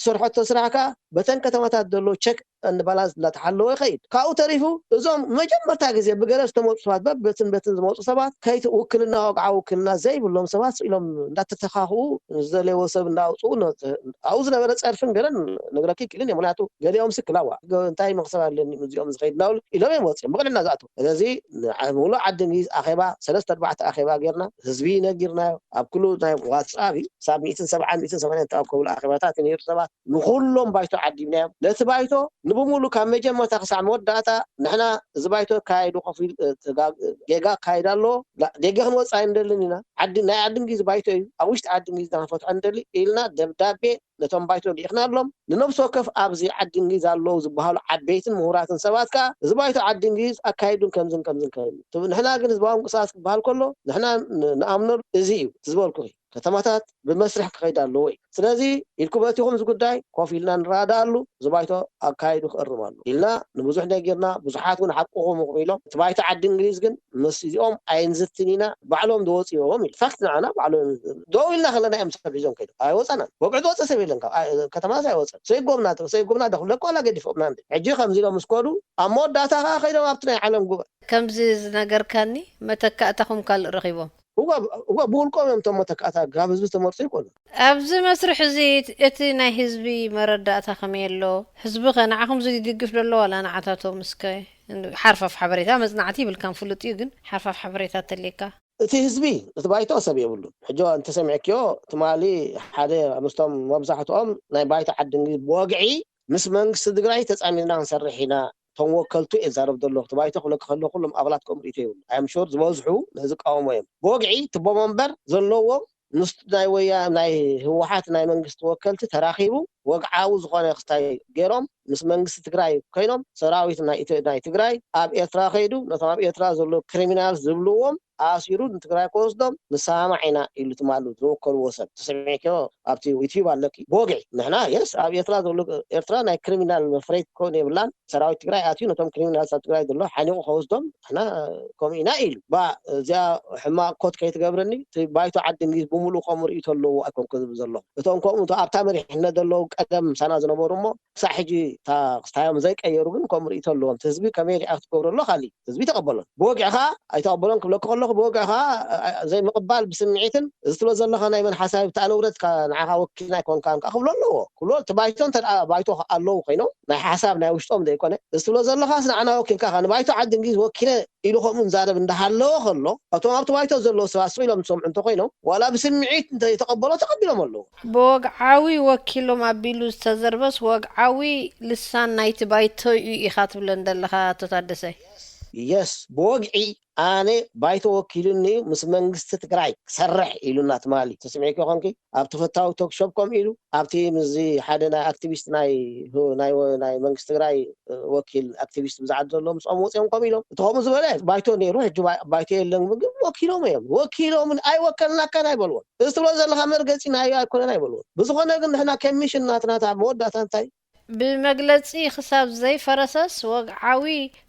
ዝሰርሐቶ ስራሕ ከዓ በተን ከተማታት ዘሎ ቸክ እንባላንስ እንዳተሓለወ ይኸይድ ካብኡ ተሪፉ እዞም መጀመርታ ግዜ ብገለ ዝተመፁ ሰባት በበትን በትን ዝመፁ ሰባት ከይቲ ውክልና ወግዓ ውክልና ዘይብሎም ሰባት ስኢሎም እንዳተተኻኽኡ ዝደለይዎ ሰብ እንዳውፅኡ ኣብኡ ዝነበረ ፀርፍን ገለን ነግረኪ ክልን ምክንያቱ ገሊኦም ስክላዋ እንታይ መክሰብ ኣለኒ እዚኦም ዝኸይድ ናውል ኢሎም እዮም ወፅኦም ብቕንዕና ዝኣትው ስለዚ ሙሉእ ዓዲ እንግሊዝ ኣኼባ ሰለስተ ኣርባዕተ ኣኼባ ጌርና ህዝቢ ነጊርናዮ ኣብ ኩሉ ናይ ዋትስኣፕ እዩ ሳብ ሚእትን ሰብዓን ሚእትን ሰማንያን ተኣከብሉ ኣኼባታት ነይሩ ሰባት ንኹሎም ባይቶ ዓዲብናዮም ነቲ ባይቶ ንብሙሉ ካብ መጀመርታ ክሳዕ መወዳእታ ንሕና እዚ ባይቶ ካይዱ ከፊል ጌጋ ካይዳ ኣለዎ ጌጋ ክንወፅእ ኣይንደልን ኢና ናይ ዓዲ እንግሊዝ ባይቶ እዩ ኣብ ውሽጢ ዓዲ እንግሊዝ ንክንፈትሖ ንደሊ ኢልና ደብዳቤ ነቶም ባይቶ ልኢኽናሎም ንነብሲ ወከፍ ኣብዚ ዓዲ እንግሊዝ ኣለዉ ዝበሃሉ ዓበይትን ምሁራትን ሰባት ከዓ እዚ ባይቶ ዓዲ እንግሊዝ ኣካይዱን ከምዝን ከምዝን ከይሉ ንሕና ግን ህዝባዊ ምንቅስቃስ ክበሃል ከሎ ንሕና ንኣምነሉ እዚ እዩ ዝበልኩ ከተማታት ብመስርሕ ክኸይድ ኣለዎ እዩ ስለዚ ኢልኩ በቲኹም እዚ ጉዳይ ኮፍ ኢልና ንረዳኣሉ እዚ ባይቶ ኣካይዱ ክእርም ኣሎ ኢልና ንብዙሕ ነጊርና ብዙሓት እውን ሓቅኹም ኢኹም ኢሎም እቲ ባይቶ ዓዲ እንግሊዝ ግን ምስ እዚኦም ኣይንዝትን ኢና ባዕሎም ዝወፅዎም ኢሉ ፋክት ንዓና ባዕሎም ደው ኢልና ከለና እዮም ሰብ ሒዞም ከይዶም ኣይወፀናን ወግዒ ዝወፀ ሰብ የለን ከተማ ኣይወፀን ሰይጎምና ሰይጎምና ደክብለካ ዋላ ገዲፎምና ሕጂ ከምዚ ኢሎም ምስ ኮዱ ኣብ መወዳእታ ከዓ ከይዶም ኣብቲ ናይ ዓለም ጉባኤ ከምዚ ዝነገርካኒ መተካእታኹም ካልእ ረኺቦም እወ ብውልቆም እዮም እቶም መተካእታ ካብ ህዝቢ ዝተመርፁ ይኮኑ ኣብዚ መስርሕ እዚ እቲ ናይ ህዝቢ መረዳእታ ከመይ ኣሎ ህዝቢ ከ ንዓኹም ዝድግፍ ደሎ ዋላ ንዓታቶም እስከ ሓርፋፍ ሓበሬታ መፅናዕቲ ይብልካን ፍሉጥ እዩ ግን ሓርፋፍ ሓበሬታ ተልየካ እቲ ህዝቢ እቲ ባይቶ ሰብ የብሉን ሕጂ እንተሰሚዕክዮ ትማሊ ሓደ ምስቶም መብዛሕትኦም ናይ ባይቶ ዓዲ እንግሊዝ ብወግዒ ምስ መንግስቲ ትግራይ ተፃሚድና ክንሰርሕ ኢና እቶም ወከልቱ እየ ዝዛረብ ዘለኹ እቲ ባይቶ ክብለኪ ከለኹ ኩሎም ኣባላት ከምኡ ርእይቶ የብሉ ኣም ሹር ዝበዝሑ ነዚ ይቃወሞ እዮም ብወግዒ እቲ ቦመንበር ዘለዎም ምስ ናይ ወያ ናይ ህወሓት ናይ መንግስቲ ወከልቲ ተራኺቡ ወግዓዊ ዝኾነ ክስታይ ገይሮም ምስ መንግስቲ ትግራይ ኮይኖም ሰራዊት ናይ ትግራይ ኣብ ኤርትራ ከይዱ ነቶም ኣብ ኤርትራ ዘሎ ክሪሚናል ዝብልዎም ኣሲሩ ንትግራይ ክወስዶም ንሰማማዕ ኢና ኢሉ ትማሉ ዝወከልዎ ሰብ ተሰሚዕክዮ ኣብቲ ዩትዩብ ኣለኪ ብወግዒ ንሕና የስ ኣብ ኤርትራ ዘሎ ኤርትራ ናይ ክሪሚናል መፍረይት ክኸውን የብላን ሰራዊት ትግራይ ኣትዩ ነቶም ክሪሚናል ኣብ ትግራይ ዘሎ ሓኒቑ ከወስዶም ንሕና ከምኡ ኢና ኢሉ ባ እዚኣ ሕማቕ ኮት ከይትገብረኒ እቲ ባይቶ ዓዲ እንግሊዝ ብምሉእ ከምኡ ርእይቶ ኣለዎ ኣይኮንኩ ዝብል ዘሎ እቶም ከምኡ ኣብታ መሪሕነት ዘለዉ ቀደም ምሳና ዝነበሩ እሞ ክሳዕ ሕጂ እታ ክስታዮም ዘይቀየሩ ግን ከምኡ ርእይቶ ኣለዎም እቲ ህዝቢ ከመይ ሪኣክት ክገብሩ ኣሎ ካሊ ህዝቢ ተቐበሎን ብወግዒ ከዓ ኣይተቐበሎን ክብለኩ ከለኩ ብወግዒ ከዓ ዘይምቕባል ብስምዒትን እዚ ትብሎ ዘለካ ናይ መን ሓሳብ ብታኣ ንብረትካ ንዓኻ ወኪልና ኣይኮንካን ከኣ ክብሎ ኣለዎ። ክብሎ እቲ ባይቶ እንተ ደኣ ባይቶ ኣለዉ ኮይኖም ናይ ሓሳብ ናይ ውሽጦም ዘይኮነ፣ እዚ ትብሎ ዘለኻስ ንዓና ወኪልካ ከኣ ንባይቶ ዓዲ እንግሊዝ ወኪለ ኢሉ ከምኡ ንዛረብ እንዳሃለወ ከሎ፣ እቶም ኣብቲ ባይቶ ዘለዉ ሰባት ስቕ ኢሎም ዝሰምዑ እንተኾይኖም፣ ዋላ ብስምዒት እንተ ዘይተቐበሎ ተቐቢሎም ኣለዉ። ብወግዓዊ ወኪሎም ኣቢሉ ዝተዘርበስ ወግዓዊ ልሳን ናይቲ ባይቶ እዩ ኢኻ ትብለን ዘለኻ ኣቶ ታደሰ። የስ ብወግዒ ኣነ ባይቶ ወኪሉኒ ምስ መንግስቲ ትግራይ ክሰርሕ ኢሉና ትማሊ ተስሚዕኪ ኾንኪ ኣብ ተፈታዊ ቶክሾፕ ከምኡ ኢሉ ኣብቲ ምስዚ ሓደ ናይ ኣክቲቪስት ናይ ናይ ናይ መንግስቲ ትግራይ ወኪል ኣክቲቪስት ብዛዕባ ዘሎ ምስኦም ወፂኦም ከምኡ ኢሎም እቲ ከምኡ ዝበለ ባይቶ ነይሩ ሕጂ ባይቶ የለን ግን ወኪሎም እዮም ወኪሎም ኣይወከልናካን ኣይበልዎም እዚ ትብሎ ዘለካ መርገፂ ናይ ኣይኮነን ኣይበልዎም ብዝኾነ ግን ንሕና ኮሚሽን ናትናታ መወዳእታ እንታይ ብመግለጺ ክሳብ ዘይፈረሰስ ወግዓዊ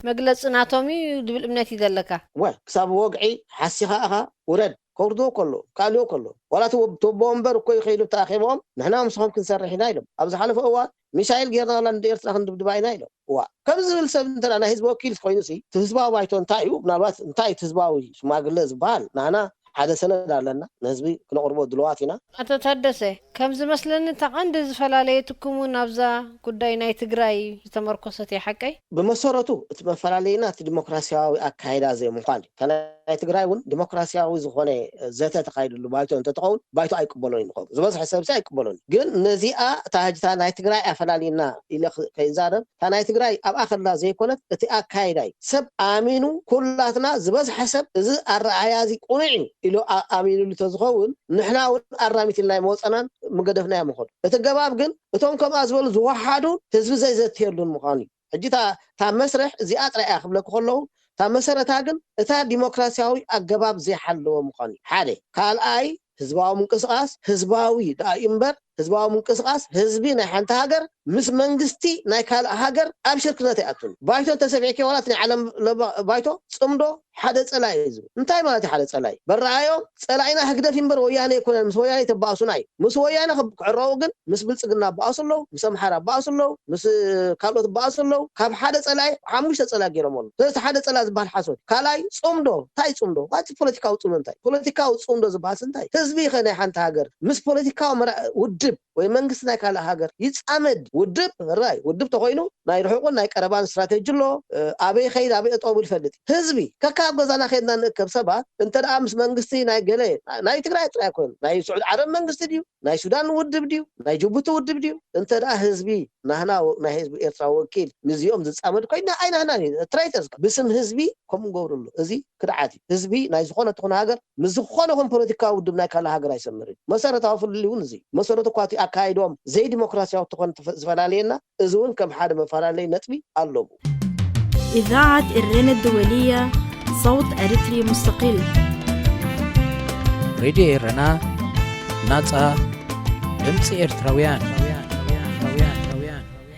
መግለጺ ናቶም እዩ ዝብል እምነት እዩ ዘለካ። ወ ክሳብ ወግዒ ሓሲኻ ኢኻ ውረድ ከውርድዎ ከሎ ክኣልዎ ከሎ ዋላ እቲ ወ- እቲ ወቦ ወንበር እኮ ይኸይዱ ተኣኺቦም ንሕና ምስኹም ክንሰርሕ ኢና ኢሎም ኣብ ዝሓለፈ እዋን ሚሳይል ጌርና ላ ንኤርትራ ክንድብድባ ኢና ኢሎም እዋ ከም ዝብል ሰብ እንተ ናይ ህዝቢ ወኪል ኮይኑ ሲ እቲ ህዝባዊ ባይቶ እንታይ እዩ ምናልባት እንታይ እቲ ህዝባዊ ሽማግለ ዝበሃል ንሕና ሓደ ሰነድ ኣለና ንህዝቢ ክነቕርቦ ድልዋት ኢና ኣቶ ታደሰ ከም ዝመስለኒ እታ ቀንዲ ዝፈላለየትኩም እውን ኣብዛ ጉዳይ ናይ ትግራይ ዝተመርኮሰት እያ ሓቀይ? ብመሰረቱ እቲ መፈላለይና እቲ ዲሞክራሲያዊ ኣካይዳ ዘይምዃን እዩ። እታ ናይ ትግራይ እውን ዲሞክራሲያዊ ዝኾነ ዘተ ተኻይድሉ ባይቶ እንተትኸውን ባይቶ ኣይቅበሎን እዩ ንኸውን። ዝበዝሐ ሰብሲ ኣይቅበሎን እዩ። ግን ነዚኣ እታ ሕጂ እታ ናይ ትግራይ ኣፈላልይና ኢለ ከይዛረብ እታ ናይ ትግራይ ኣብኣ ከላ ዘይኮነት እቲ ኣካይዳ እዩ። ሰብ ኣሚኑ ኩላትና ዝበዝሐ ሰብ እዚ ኣረኣያ እዚ ቁኑዕ እዩ ኢሉ ኣሚኑሉ ተዝኸውን ንሕና እውን ኣራሚት ኢልና ኣይመወፀናን ምገደፍና እዮም ኾዱ። እቲ ገባብ ግን እቶም ከምኣ ዝበሉ ዝወሓዱን ህዝቢ ዘይዘትየሉን ምዃኑ እዩ። ሕጂ እታ መስርሕ እዚኣ ጥራይ እያ ክብለኪ ከለዉ እታ መሰረታ ግን እታ ዲሞክራሲያዊ ኣገባብ ዘይሓለወ ምዃኑ እዩ። ሓደ። ካልኣይ ህዝባዊ ምንቅስቃስ ህዝባዊ ደኣ እዩ እምበር ህዝባዊ ምንቅስቃስ ህዝቢ ናይ ሓንቲ ሃገር ምስ መንግስቲ ናይ ካልእ ሃገር ኣብ ሽርክነት ኣይኣቱን። ባይቶ እንተሰሚዕኪ ዋላ እቲ ናይ ዓለም ለባ ባይቶ ፅምዶ ሓደ ጸላኢ እዩ ዝብል። እንታይ ማለት እዩ ሓደ ጸላኢ? በረኣዮም ጸላኢና ህግደፍ እምበር ወያነ ኣይኮነን። ምስ ወያነ ተባእሱና እዩ። ምስ ወያነ ክዕረቑ ግን ምስ ብልጽግና ይባእሱ ኣለዉ፣ ምስ ኣምሓራ ይባእሱ ኣለዉ፣ ምስ ካልኦት ይባእሱ ኣለዉ። ካብ ሓደ ጸላኢ ሓሙሽተ ጸላኢ ገይሮም ኣለዉ። ስለዚ ሓደ ጸላኢ ዝበሃል ሓሶት። ካልኣይ ጽምዶ፣ እንታይ ጽምዶ? ዋት ፖለቲካዊ ጽምዶ እንታይ? ፖለቲካዊ ጽምዶ ዝበሃልስ እንታይ? ህዝቢ ከ ናይ ሓንቲ ሃገር ምስ ፖለቲካዊ ውድብ ወይ መንግስቲ ናይ ካልእ ሃገር ይፃመድ ውድብ ራይ ውድብ ተኮይኑ ናይ ርሑቁን ናይ ቀረባን ስትራቴጂ ኣሎ ኣበይ ከይድ ኣበይ እጠው ይፈልጥ ህዝቢ ከካብ ገዛና ከይድና ንእከብ ሰባት እንተ ደኣ ምስ መንግስቲ ናይ ገለ ናይ ትግራይ ጥራይ ኮይኑ ናይ ስዑድ ዓረብ መንግስቲ ድዩ ናይ ሱዳን ውድብ ድዩ ናይ ጅቡቲ ውድብ ድዩ እንተ ደኣ ህዝቢ ናህና ናይ ህዝቢ ኤርትራ ወኪል ምስዚኦም ዝፃመድ ኮይና ኣይናህናን እዩ ትራይተርስ ብስም ህዝቢ ከምኡ ንገብረሉ እዚ ክድዓት እዩ ህዝቢ ናይ ዝኾነ ትኹን ሃገር ምስ ዝኾነ ይኹን ፖለቲካዊ ውድብ ናይ ካልእ ሃገር ኣይሰምርን። መሰረታዊ ፍልልይ እውን እዚ እዩ። መሰረቱ እኳ እቲ ኣካይድኦም ዘይዲሞክራሲያዊ ተኾነ ዝፈላለየና፣ እዚ እውን ከም ሓደ መፈላለይ ነጥቢ ኣለዎ። إذاعة إرينا الدولية صوت أريتري مستقل. ሬድዮ ኤረና ናጻ ድምፂ ኤርትራውያን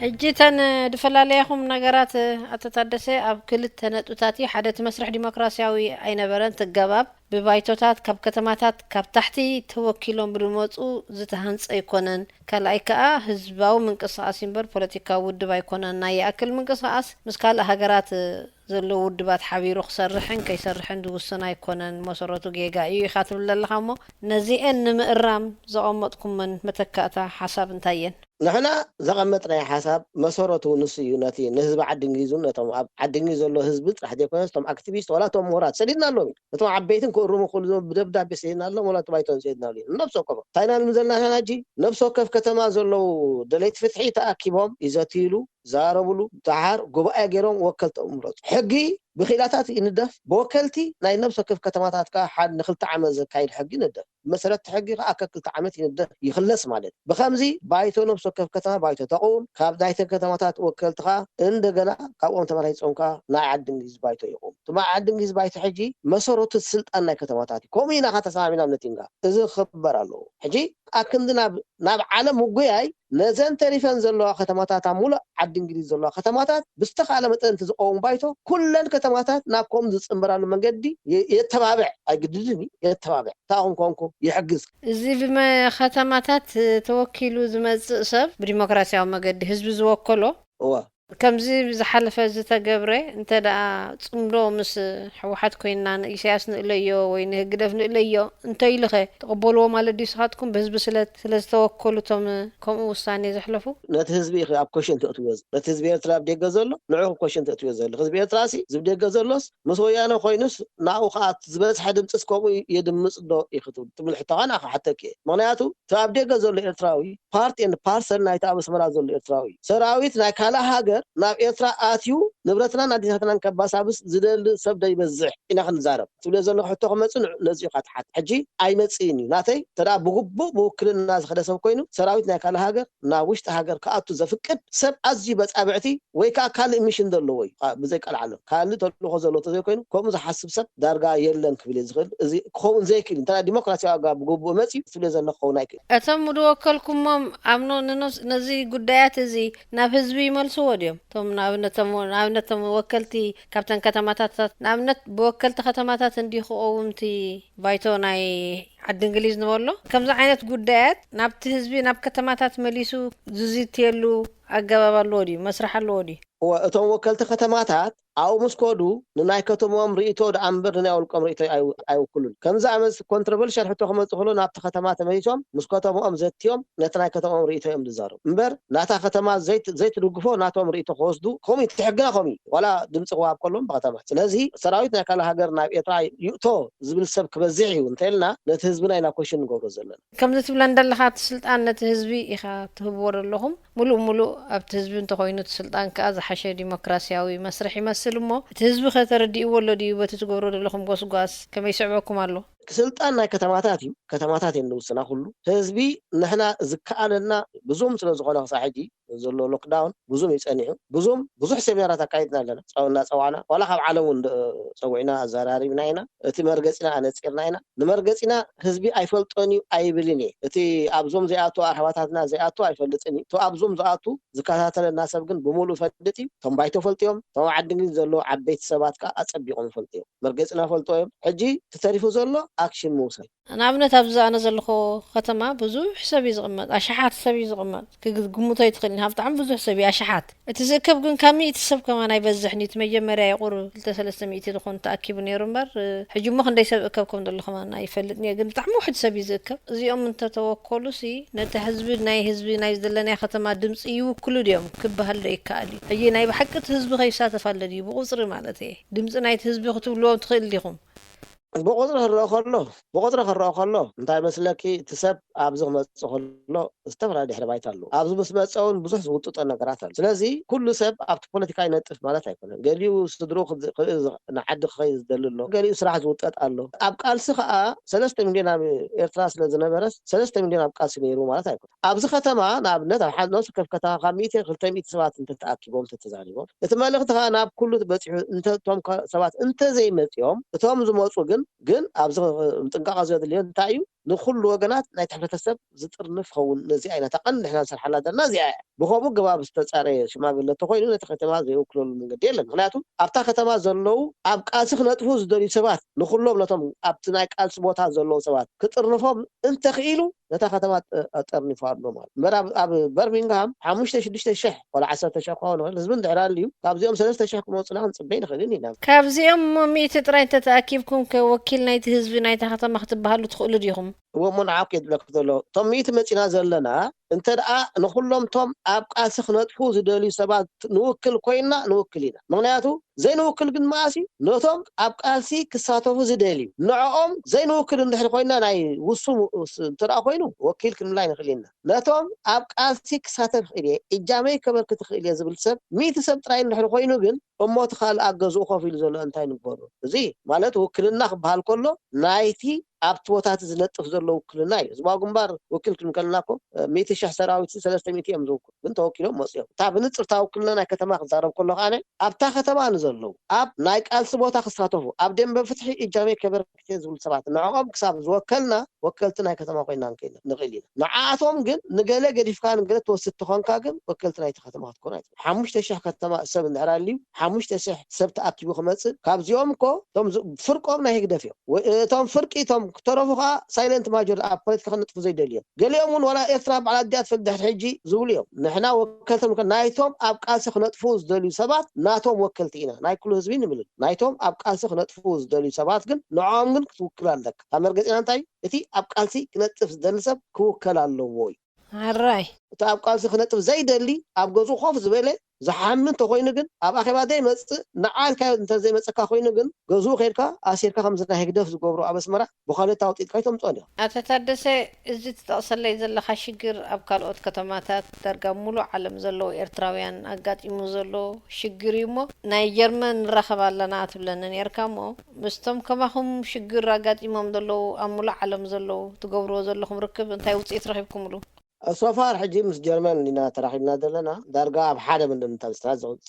ሕጂ እተን ድፈላለያኹም ነገራት ኣተታደሰ ኣብ ክልተ ነጥብታት እዩ ሓደ እቲ መስርሕ ዲሞክራሲያዊ ኣይነበረን ትገባብ ብባይቶታት ካብ ከተማታት ካብ ታሕቲ ተወኪሎም ብድመፁ ዝተሃንፀ ኣይኮነን ካልኣይ ከዓ ህዝባዊ ምንቅስቃስ እምበር ፖለቲካዊ ውድብ ኣይኮነን ናይ ይኣክል ምንቅስቃስ ምስ ካልእ ሃገራት ዘለዉ ውድባት ሓቢሩ ክሰርሕን ከይሰርሕን ዝውስን ኣይኮነን መሰረቱ ጌጋ እዩ ኢኻ ትብል ዘለኻ እሞ ነዚኤን ንምእራም ዘቐመጥኩመን መተካእታ ሓሳብ እንታይ እየን? ንሕና ዘቐመጥናዮ ሓሳብ መሰረቱ ንሱ እዩ። ነቲ ንህዝቢ ዓዲ እንግሊዝ እውን ነቶም ኣብ ዓዲ እንግሊዝ ዘሎ ህዝቢ ጥራሕ ዘይኮነስ እቶም ኣክቲቪስት ዋላ እቶም ምሁራት ሰዲድናሎም እዩ። ነቶም ዓበይትን ክእርሙ ክእሉ ብደብዳቤ ሰዲድናሎም ዋላ እቲ ባይቶ ሰዲድናሉ እዩ። ነብሲ ወከፎም እንታይ ኢና ንብል ዘለና ንሕና ሕጂ ነብሲ ወከፍ ከተማ ዘለዉ ደለይቲ ፍትሒ ተኣኪቦም ይዘትይሉ፣ ይዘራረብሉ፣ ደሓር ጉባኤ ገይሮም ወከልቲ ይምረፁ። ሕጊ ብክኢላታት ይንደፍ፣ ብወከልቲ ናይ ነብሲ ወከፍ ከተማታት ከዓ ሓደ ንክልተ ዓመት ዘካይድ ሕጊ ይንደፍ። ብመሰረት እቲ ሕጊ ከዓ ከክልተ ዓመት ይንደፍ ይኽለስ ማለት እዩ። ብኸምዚ ባይቶ ነብሲ ወከፍ ከተማ ባይቶ ተቕውም፣ ካብ ናይተን ከተማታት ወከልቲ ከዓ እንደገና ካብኦም ተመራይጾም ከዓ ናይ ዓዲ እንግሊዝ ባይቶ ይቕውም። እቲ ናይ ዓዲ እንግሊዝ ባይቶ ሕጂ መሰረቱ ስልጣን ናይ ከተማታት እዩ። ከምኡ ኢና ከዓ ተሰማሚዕና ኣብ ነቲንጋ። እዚ ክኽበር ኣለዎ። ሕጂ ኣክንዲ ናብ ናብ ዓለም ምጉያይ ነዘን ተሪፈን ዘለዋ ከተማታት ኣብ ሙሉእ ዓዲ እንግሊዝ ዘለዋ ከተማታት ብዝተኻእለ መጠን እቲ ዝቐውም ባይቶ ኩለን ከተማታት ናብ ከምኡ ዝፅንበራሉ መንገዲ የ- የተባብዕ ኣይግድድን እዩ የተባብዕ እንታይ ኹን ኮንኩ ይሕግዝ እዚ ብመ ከተማታት ተወኪሉ ዝመፅእ ሰብ ብዲሞክራሲያዊ መገዲ ህዝቢ ዝወከሎ እወ ከምዚ ዝሓለፈ ዝተገብረ እንተ ደኣ ጽምዶ ምስ ህወሓት ኮይንና ንኢሳያስ ንእለዮ ወይ ንህግደፍ ንእለዮ እንተ ኢሉኸ ትቕበልዎ ማለት ድዩ? ንስኻትኩም ብህዝቢ ስለ ስለ ዝተወከሉ እቶም ከምኡ ውሳኔ ዘሕለፉ? ነቲ ህዝቢ ኢኺ ኣብ ኮሽን ተእትዎ ዘ- ነቲ ህዝቢ ኤርትራ ኣብ ደገ ዘሎ ንዑ ኮሽን ተእትዎ ዘሎ ህዝቢ ኤርትራ ሲ ዝብ ደገ ዘሎስ ምስ ወያነ ኮይኑስ ናኡ ከዓ ዝበዝሐ ድምፅስ ከምኡ የድምፅ ዶ ኢኺ ትብል ትብል ሕቶ ከዓ ንዓኻ ሓተኪ እየ። ምክንያቱ እቲ ኣብ ደገ ዘሎ ኤርትራዊ ፓርት ኤንድ ፓርሰል ናይቲ ኣብ ኣስመራ ዘሎ ኤርትራዊ እዩ። ሰራዊት ናይ ካልእ ሃገር ናብ ኤርትራ ኣትዩ ንብረትናን ኣዲታትናን ከባሳብስ ዝደሊ ሰብ ዶ ይበዝሕ ኢና ክንዛረብ ትብልዮ ዘለኹ ሕቶ ክመፅእ ንዑ ነዚኡ ኢኻ ትሓት። ሕጂ ኣይመፅእን እዩ ናተይ ተዳ ብግቡእ ብውክልና ዝኸደ ሰብ ኮይኑ ሰራዊት ናይ ካልእ ሃገር ናብ ውሽጢ ሃገር ክኣቱ ዘፍቅድ ሰብ ኣዝዩ በፃብዕቲ ወይ ከዓ ካልእ ሚሽን ዘለዎ እዩ። ብዘይ ቃል ዓለም ካልእ ተልእኾ ዘለዎ ተዘይኮይኑ ከምኡ ዝሓስብ ሰብ ዳርጋ የለን ክብል እየ ዝኽእል። እዚ ክኸውን ዘይክእል እንተ ዲሞክራሲያዊ ኣገባብ ብግቡእ መፅዩ ትብልዮ ዘለኹ ክኸውን ኣይክእል። እቶም ዝወከልኩሞም ኣብ ኖ- ንኖስ- ነዚ ጉዳያት እዚ ናብ ህዝቢ ይመልስዎ ድዮም? እቶም ንኣብነቶም ንኣብነቶም ወከልቲ ካብተን ከተማታት ንኣብነት ብወከልቲ ከተማታት እንዲ ክቐውምቲ ባይቶ ናይ ዓዲ እንግሊዝ ንበሎ ከምዚ ዓይነት ጉዳያት ናብቲ ህዝቢ ናብ ከተማታት መሊሱ ዝዝትየሉ ኣገባብ ኣለዎ ድዩ? መስርሕ ኣለዎ ድዩ? እወ፣ እቶም ወከልቲ ከተማታት ኣብኡ ምስ ከዱ ንናይ ከተምኦም ርእይቶ ደኣ እምበር ንናይ ውልቆም ርእይቶ ኣይ- ኣይውክሉን። ከምዚ ኣመት ኮንትሮቨርሻል ሕቶ ክመጽእ ከሎ ናብቲ ከተማ ተመሊሶም ምስ ከተምኦም ዘትዮም ነቲ ናይ ከተምኦም ርእይቶ እዮም ዝዛረቡ። እምበር ናታ ከተማ ዘይት- ዘይትድግፎ ናቶም ርእይቶ ክወስዱ ከምኡ እዩ። እቲ ሕግና ከምኡ እዩ። ዋላ ድምፂ ክወሃብ ከለዎም ብከተማ። ስለዚ ሰራዊት ናይ ካልእ ሃገር ናብ ኤርትራ ይእቶ ዝብል ሰብ ክበዝሕ እዩ እንተኢልና ነቲ ህዝብና ኢና ኮሽን ንገብሮ ዘለና። ከምዚ ትብለ እንደለኻ እቲ ስልጣን ነቲ ህዝቢ ኢኻ ትህብዎ ዘለኹም። ሙሉእ ሙሉእ ኣብቲ ህዝቢ እንተኾይኑ እቲ ስልጣን ከኣ ዝሓሸ ዲሞክራሲያዊ መስርሕ ይመስል እሞ እቲ ህዝቢ ከ ተረዲእዎ ኣሎ ድዩ በቲ ትገብሮ ዘለኹም ጎስጓስ ከመይ ይስዕበኩም ኣሎ? ስልጣን ናይ ከተማታት እዩ። ከተማታት እየን ዝውስና ኩሉ። ህዝቢ ንሕና ዝከኣለና ብዙም ስለ ዝኾነ ክሳብ ሕጂ ዘሎ ሎክዳውን ብዙም እዩ ጸኒሑ። ብዙም ብዙሕ ሴሚናራት ኣካይድና ኣለና። ጸው- እናጸዋዕና ዋላ ካብ ዓለም እውን ጸዊዕና ኣዘራሪብና ኢና። እቲ መርገጺና ኣነጺርና ኢና። ንመርገጺና ህዝቢ ኣይፈልጦን እዩ ኣይብልን እየ። እቲ ኣብዞም ዘይኣቱ ኣርህባታትና ዘይኣቱ ኣይፈልጥን እዩ። እቲ ኣብዞም ዝኣቱ ዝከታተለና ሰብ ግን ብምሉእ ይፈልጥ እዩ። እቶም ባይቶ ፈልጥዮም፣ እቶም ዓዲ እንግሊዝ ዘለዉ ዓበይቲ ሰባት ከዓ ኣጸቢቖም ይፈልጥዮም። መርገጺና ፈልጦ እዮም። ሕጂ እቲ ተሪፉ ዘሎ ኣክሽን ምውሳድ። ንኣብነት ኣብዚ ኣነ ዘለኹ ከተማ ብዙሕ ሰብ እዩ ዝቕመጥ፣ ኣሽሓት ሰብ እዩ ዝቕመጥ። ክግምቶ ኣይትኽእልን ኢኻ፣ ብጣዕሚ ብዙሕ ሰብ እዩ፣ ኣሽሓት። እቲ ዝእከብ ግን ካብ ሚእቲ ሰብ ከማን ኣይበዝሕን እዩ። እቲ መጀመርያ እዩ ቁሩብ ክልተ ሰለስተ ሚእቲ ዝኾን ተኣኪቡ ነይሩ እምበር፣ ሕጂ እሞ ክንደይ ሰብ እከብ ከም ዘሎ ከማን ኣይፈልጥን እየ፣ ግን ብጣዕሚ ውሑድ ሰብ እዩ ዝእከብ። እዚኦም እንተተወከሉሲ ነቲ ህዝቢ ናይ ህዝቢ ናይ ዘለናዮ ከተማ ድምፂ ይውክሉ ድዮም ክበሃል ዶ ይከኣል እዩ? ሕጂ ናይ ብሓቂ እቲ ህዝቢ ከይሳተፍ ኣሎ ድዩ? ብቁፅሪ ማለት እየ። ድምፂ ናይቲ ህዝቢ ክትብልዎም ትኽእል ዲኹም? ብቁፅሪ ክረአ ከሎ ብቁፅሪ ክረአ ከሎ እንታይ መስለኪ እቲ ሰብ ኣብዚ ክመፅእ ከሎ ዝተፈላለዩ ድሕረ ባይታ ኣለዎ። ኣብዚ ምስ መፀ እውን ብዙሕ ዝውጥጦ ነገራት ኣሎ። ስለዚ ኩሉ ሰብ ኣብቲ ፖለቲካ ይነጥፍ ማለት ኣይኮነን። ገሊኡ ስድሩ ንዓዲ ክኸይ ዝደሊ ኣሎ፣ ገሊኡ ስራሕ ዝውጠጥ ኣሎ። ኣብ ቃልሲ ከዓ ሰለስተ ሚልዮን ኣብ ኤርትራ ስለ ዝነበረስ ሰለስተ ሚልዮን ኣብ ቃልሲ ነይሩ ማለት ኣይኮነን። ኣብዚ ከተማ ንኣብነት ኣብ ሓደ ነፍሲ ወከፍ ከተማ ካብ ሚእቲ ክልተ ሚእቲ ሰባት እንተተኣኪቦም እንተተዛሪቦም እቲ መልእኽቲ ከዓ ናብ ኩሉ በፂሑ እንተቶም ሰባት እንተዘይመፂኦም እቶም ዝመፁ ግን ግን ኣብዚ ጥንቃቐ ዘድልዮ እንታይ እዩ? ንኹሉ ወገናት ናይቲ ሕብረተሰብ ዝጥርንፍ ኸውን ነዚ ኣይነታ ቀን ንሕና ንሰርሓላ ዘለና እዚኣ እያ። ብኸምኡ ገባብ ዝተፃረየ ሽማግለ ተኮይኑ ነቲ ከተማ ዘይውክለሉ መንገዲ የለን። ምክንያቱ ኣብታ ከተማ ዘለዉ ኣብ ቃልሲ ክነጥፉ ዝደልዩ ሰባት ንኩሎም ነቶም ኣብቲ ናይ ቃልሲ ቦታ ዘለዉ ሰባት ክጥርንፎም እንተኽኢሉ ነታ ከተማ ጠርኒፉ ኣሎ ማለት እምበር ኣብ በርሚንግሃም ሓሙሽተ ሽዱሽተ ሽሕ ወላ ዓሰርተ ሽሕ ክኸውን ይኽእል ህዝቢ እንድሕር ኣልዩ ካብዚኦም ሰለስተ ሽሕ ክመፁና ክንፅበይ ንኽእልን ኢና። ካብዚኦም እሞ ሚእቲ ጥራይ እንተተኣኪብኩም ከ ወኪል ናይቲ ህዝቢ ናይታ ከተማ ክትበሃሉ ትኽእሉ ዲኹም? እሞ ንዓኩ እየ ዝብለኪ ዘሎ እቶም ሚእቲ መፂና ዘለና እንተ ደኣ ንኹሎም እቶም ኣብ ቃልሲ ክነጥፉ ዝደልዩ ሰባት ንውክል ኮይንና ንውክል ኢና። ምኽንያቱ ዘይንውክል ግን መኣስ እዩ? ነቶም ኣብ ቃልሲ ክሳተፉ ዝደልዩ ንዕኦም ዘይንውክል እንድሕር ኮይንና ናይ ውሱን እንተ ደኣ ኮይኑ ወኪል ክንብል ኣይንኽእል ኢና። ነቶም ኣብ ቃልሲ ክሳተፍ ይኽእል እየ እጃመይ ከበርክት ይኽእል እየ ዝብል ሰብ ሚእቲ ሰብ ጥራይ እንድሕር ኮይኑ ግን እሞ እቲ ካልእ ኣብ ገዝኡ ኮፍ ኢሉ ዘሎ እንታይ ንግበሮ? እዚ ማለት ውክልና ክበሃል ከሎ ናይቲ ኣብቲ ቦታ እቲ ዝነጥፍ ዘሎ ውክልና እዩ። ህዝባዊ ግንባር ውክል ክንብል ከለና እኮ ሚእቲ ሽሕ ሰራዊት ሰለስተ ሚእቲ እዮም ዝውክሉ ግን ተወኪሎም መፅኦም። እታ ብንፅርታ ውክልና ናይ ከተማ ክዛረብ ከሎ ከዓ ኣብታ ከተማ ንዘለዉ ኣብ ናይ ቃልሲ ቦታ ክሳተፉ ኣብ ደንበ ፍትሒ እጃመይ ከበርክት እየ ዝብሉ ሰባት ንዕኦም ክሳብ ዝወከልና ወከልቲ ናይ ከተማ ኮይና ንክእል ንኽእል ኢና። ንዓኣቶም ግን ንገለ ገዲፍካ ንገለ ትወስድ ተኾንካ ግን ወከልቲ ናይቲ ከተማ ክትኮን ኣይትኽእል። ሓሙሽተ ሽሕ ከተማ ሰብ እንድሕር ኣልዩ ሓሙሽተ ሽሕ ሰብ ተኣኪቡ ክመፅእ ካብዚኦም እኮ እቶም ዝ- ፍርቆም ናይ ህግደፍ እዮም። ወይ እቶም ፍርቂ እቶም ክተረፉ ከዓ ሳይለንት ማጆር ኣብ ፖለቲካ ክነጥፉ ዘይደልዩ እዮም። ገሊኦም እውን ዋላ ኤርትራ ባዕላ ኣዲኣ ትፈልጥ ድሕሪ ሕጂ ዝብሉ እዮም። ንሕና ወከልቶም ከ ናይቶም ኣብ ቃልሲ ክነጥፉ ዝደልዩ ሰባት ናቶም ወከልቲ ኢና፣ ናይ ኩሉ ህዝቢ ንምልን። ናይቶም ኣብ ቃልሲ ክነጥፉ ዝደልዩ ሰባት ግን ንዕኦም ግን ክትውክል ኣለካ። ካብ መርገፂና እንታይ እዩ? እቲ ኣብ ቃልሲ ክነጥፍ ዝደሊ ሰብ ክውከል ኣለዎ እዩ። ኣራይ እቲ ኣብ ቃልሲ ክነጥፍ ዘይደሊ ኣብ ገዝኡ ኮፍ ዝበለ ዝሓሚ እንተኮይኑ ግን ኣብ ኣኼባ ዘይመፅእ ንዓልካ እንተዘይመፀካ ኮይኑ ግን ገዝኡ ከድካ ኣሲርካ ከምዚ ናይ ህግደፍ ዝገብሩ ኣብ ኣስመራ ብኳሌታ ኣውፂእካ ይተምፅኦ እንዲኻ። ኣቶ ታደሰ፣ እዚ ትጠቕሰለይ ዘለኻ ሽግር ኣብ ካልኦት ከተማታት ዳርጋ ሙሉእ ዓለም ዘለዉ ኤርትራውያን ኣጋጢሙ ዘሎ ሽግር እዩ እሞ ናይ ጀርመን ንራኸብ ኣለና ትብለኒ ነርካ እሞ ምስቶም ከማኹም ሽግር ኣጋጢሞም ዘለዉ ኣብ ሙሉእ ዓለም ዘለዉ ትገብርዎ ዘለኹም ርክብ እንታይ ውፅኢት ረኺብኩምሉ? ሶፋር ሕጂ ምስ ጀርመን ኢና ተራኺብና ዘለና። ዳርጋ ኣብ ሓደ ምንድምታ ምስራ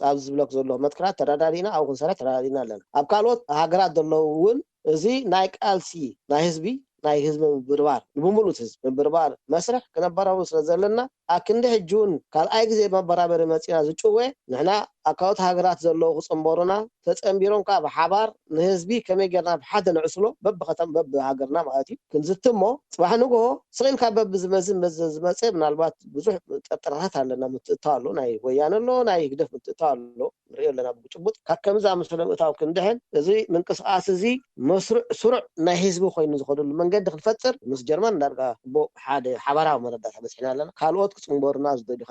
ኣብዚ ዝብለክ ዘለኹ መትከላት ተረዳዲእና ኣብኡ ክንሰርሕ ተረዳዲእና ኣለና። ኣብ ካልኦት ሃገራት ዘለዉ እውን እዚ ናይ ቃልሲ ናይ ህዝቢ ናይ ህዝቢ ምብርባር ንብምሉእ ህዝቢ ምብርባር መስርሕ ክነበራሩ ስለ ዘለና ኣክንዲ ሕጂ እውን ካልኣይ ግዜ መበራበሪ መፂና ዝጭወ ንሕና ኣብ ካልኦት ሃገራት ዘለዉ ክፅንበሩና ተፀንቢሮም ከዓ ብሓባር ንህዝቢ ከመይ ጌርና ብሓደ ንዕስሎ በብከተም በብሃገርና ማለት እዩ ክንዝቲ እሞ ፅባሕ ንግሆ ስቕ ኢልካ በብዝመዝን በዚ ዝመፀ ምናልባት ብዙሕ ጠርጠራታት ኣለና ምትእታ ኣሎ ናይ ወያነ ኣሎ ናይ ህግደፍ ምትእታ ኣሎ ንሪኦ ኣለና ብጭቡጥ ካብ ከምዚ ኣመሰለ ምእታው ክንድሕን እዚ ምንቅስቃስ እዚ መስሩዕ ስሩዕ ናይ ህዝቢ ኮይኑ ዝኸደሉ መንገዲ ክንፈጥር ምስ ጀርመን ዳርጋ ጽቡቅ ሓደ ሓባራዊ መረዳእታ በፂሕና ኣለና ካልኦት ክፅንበሩና ዝደልዩ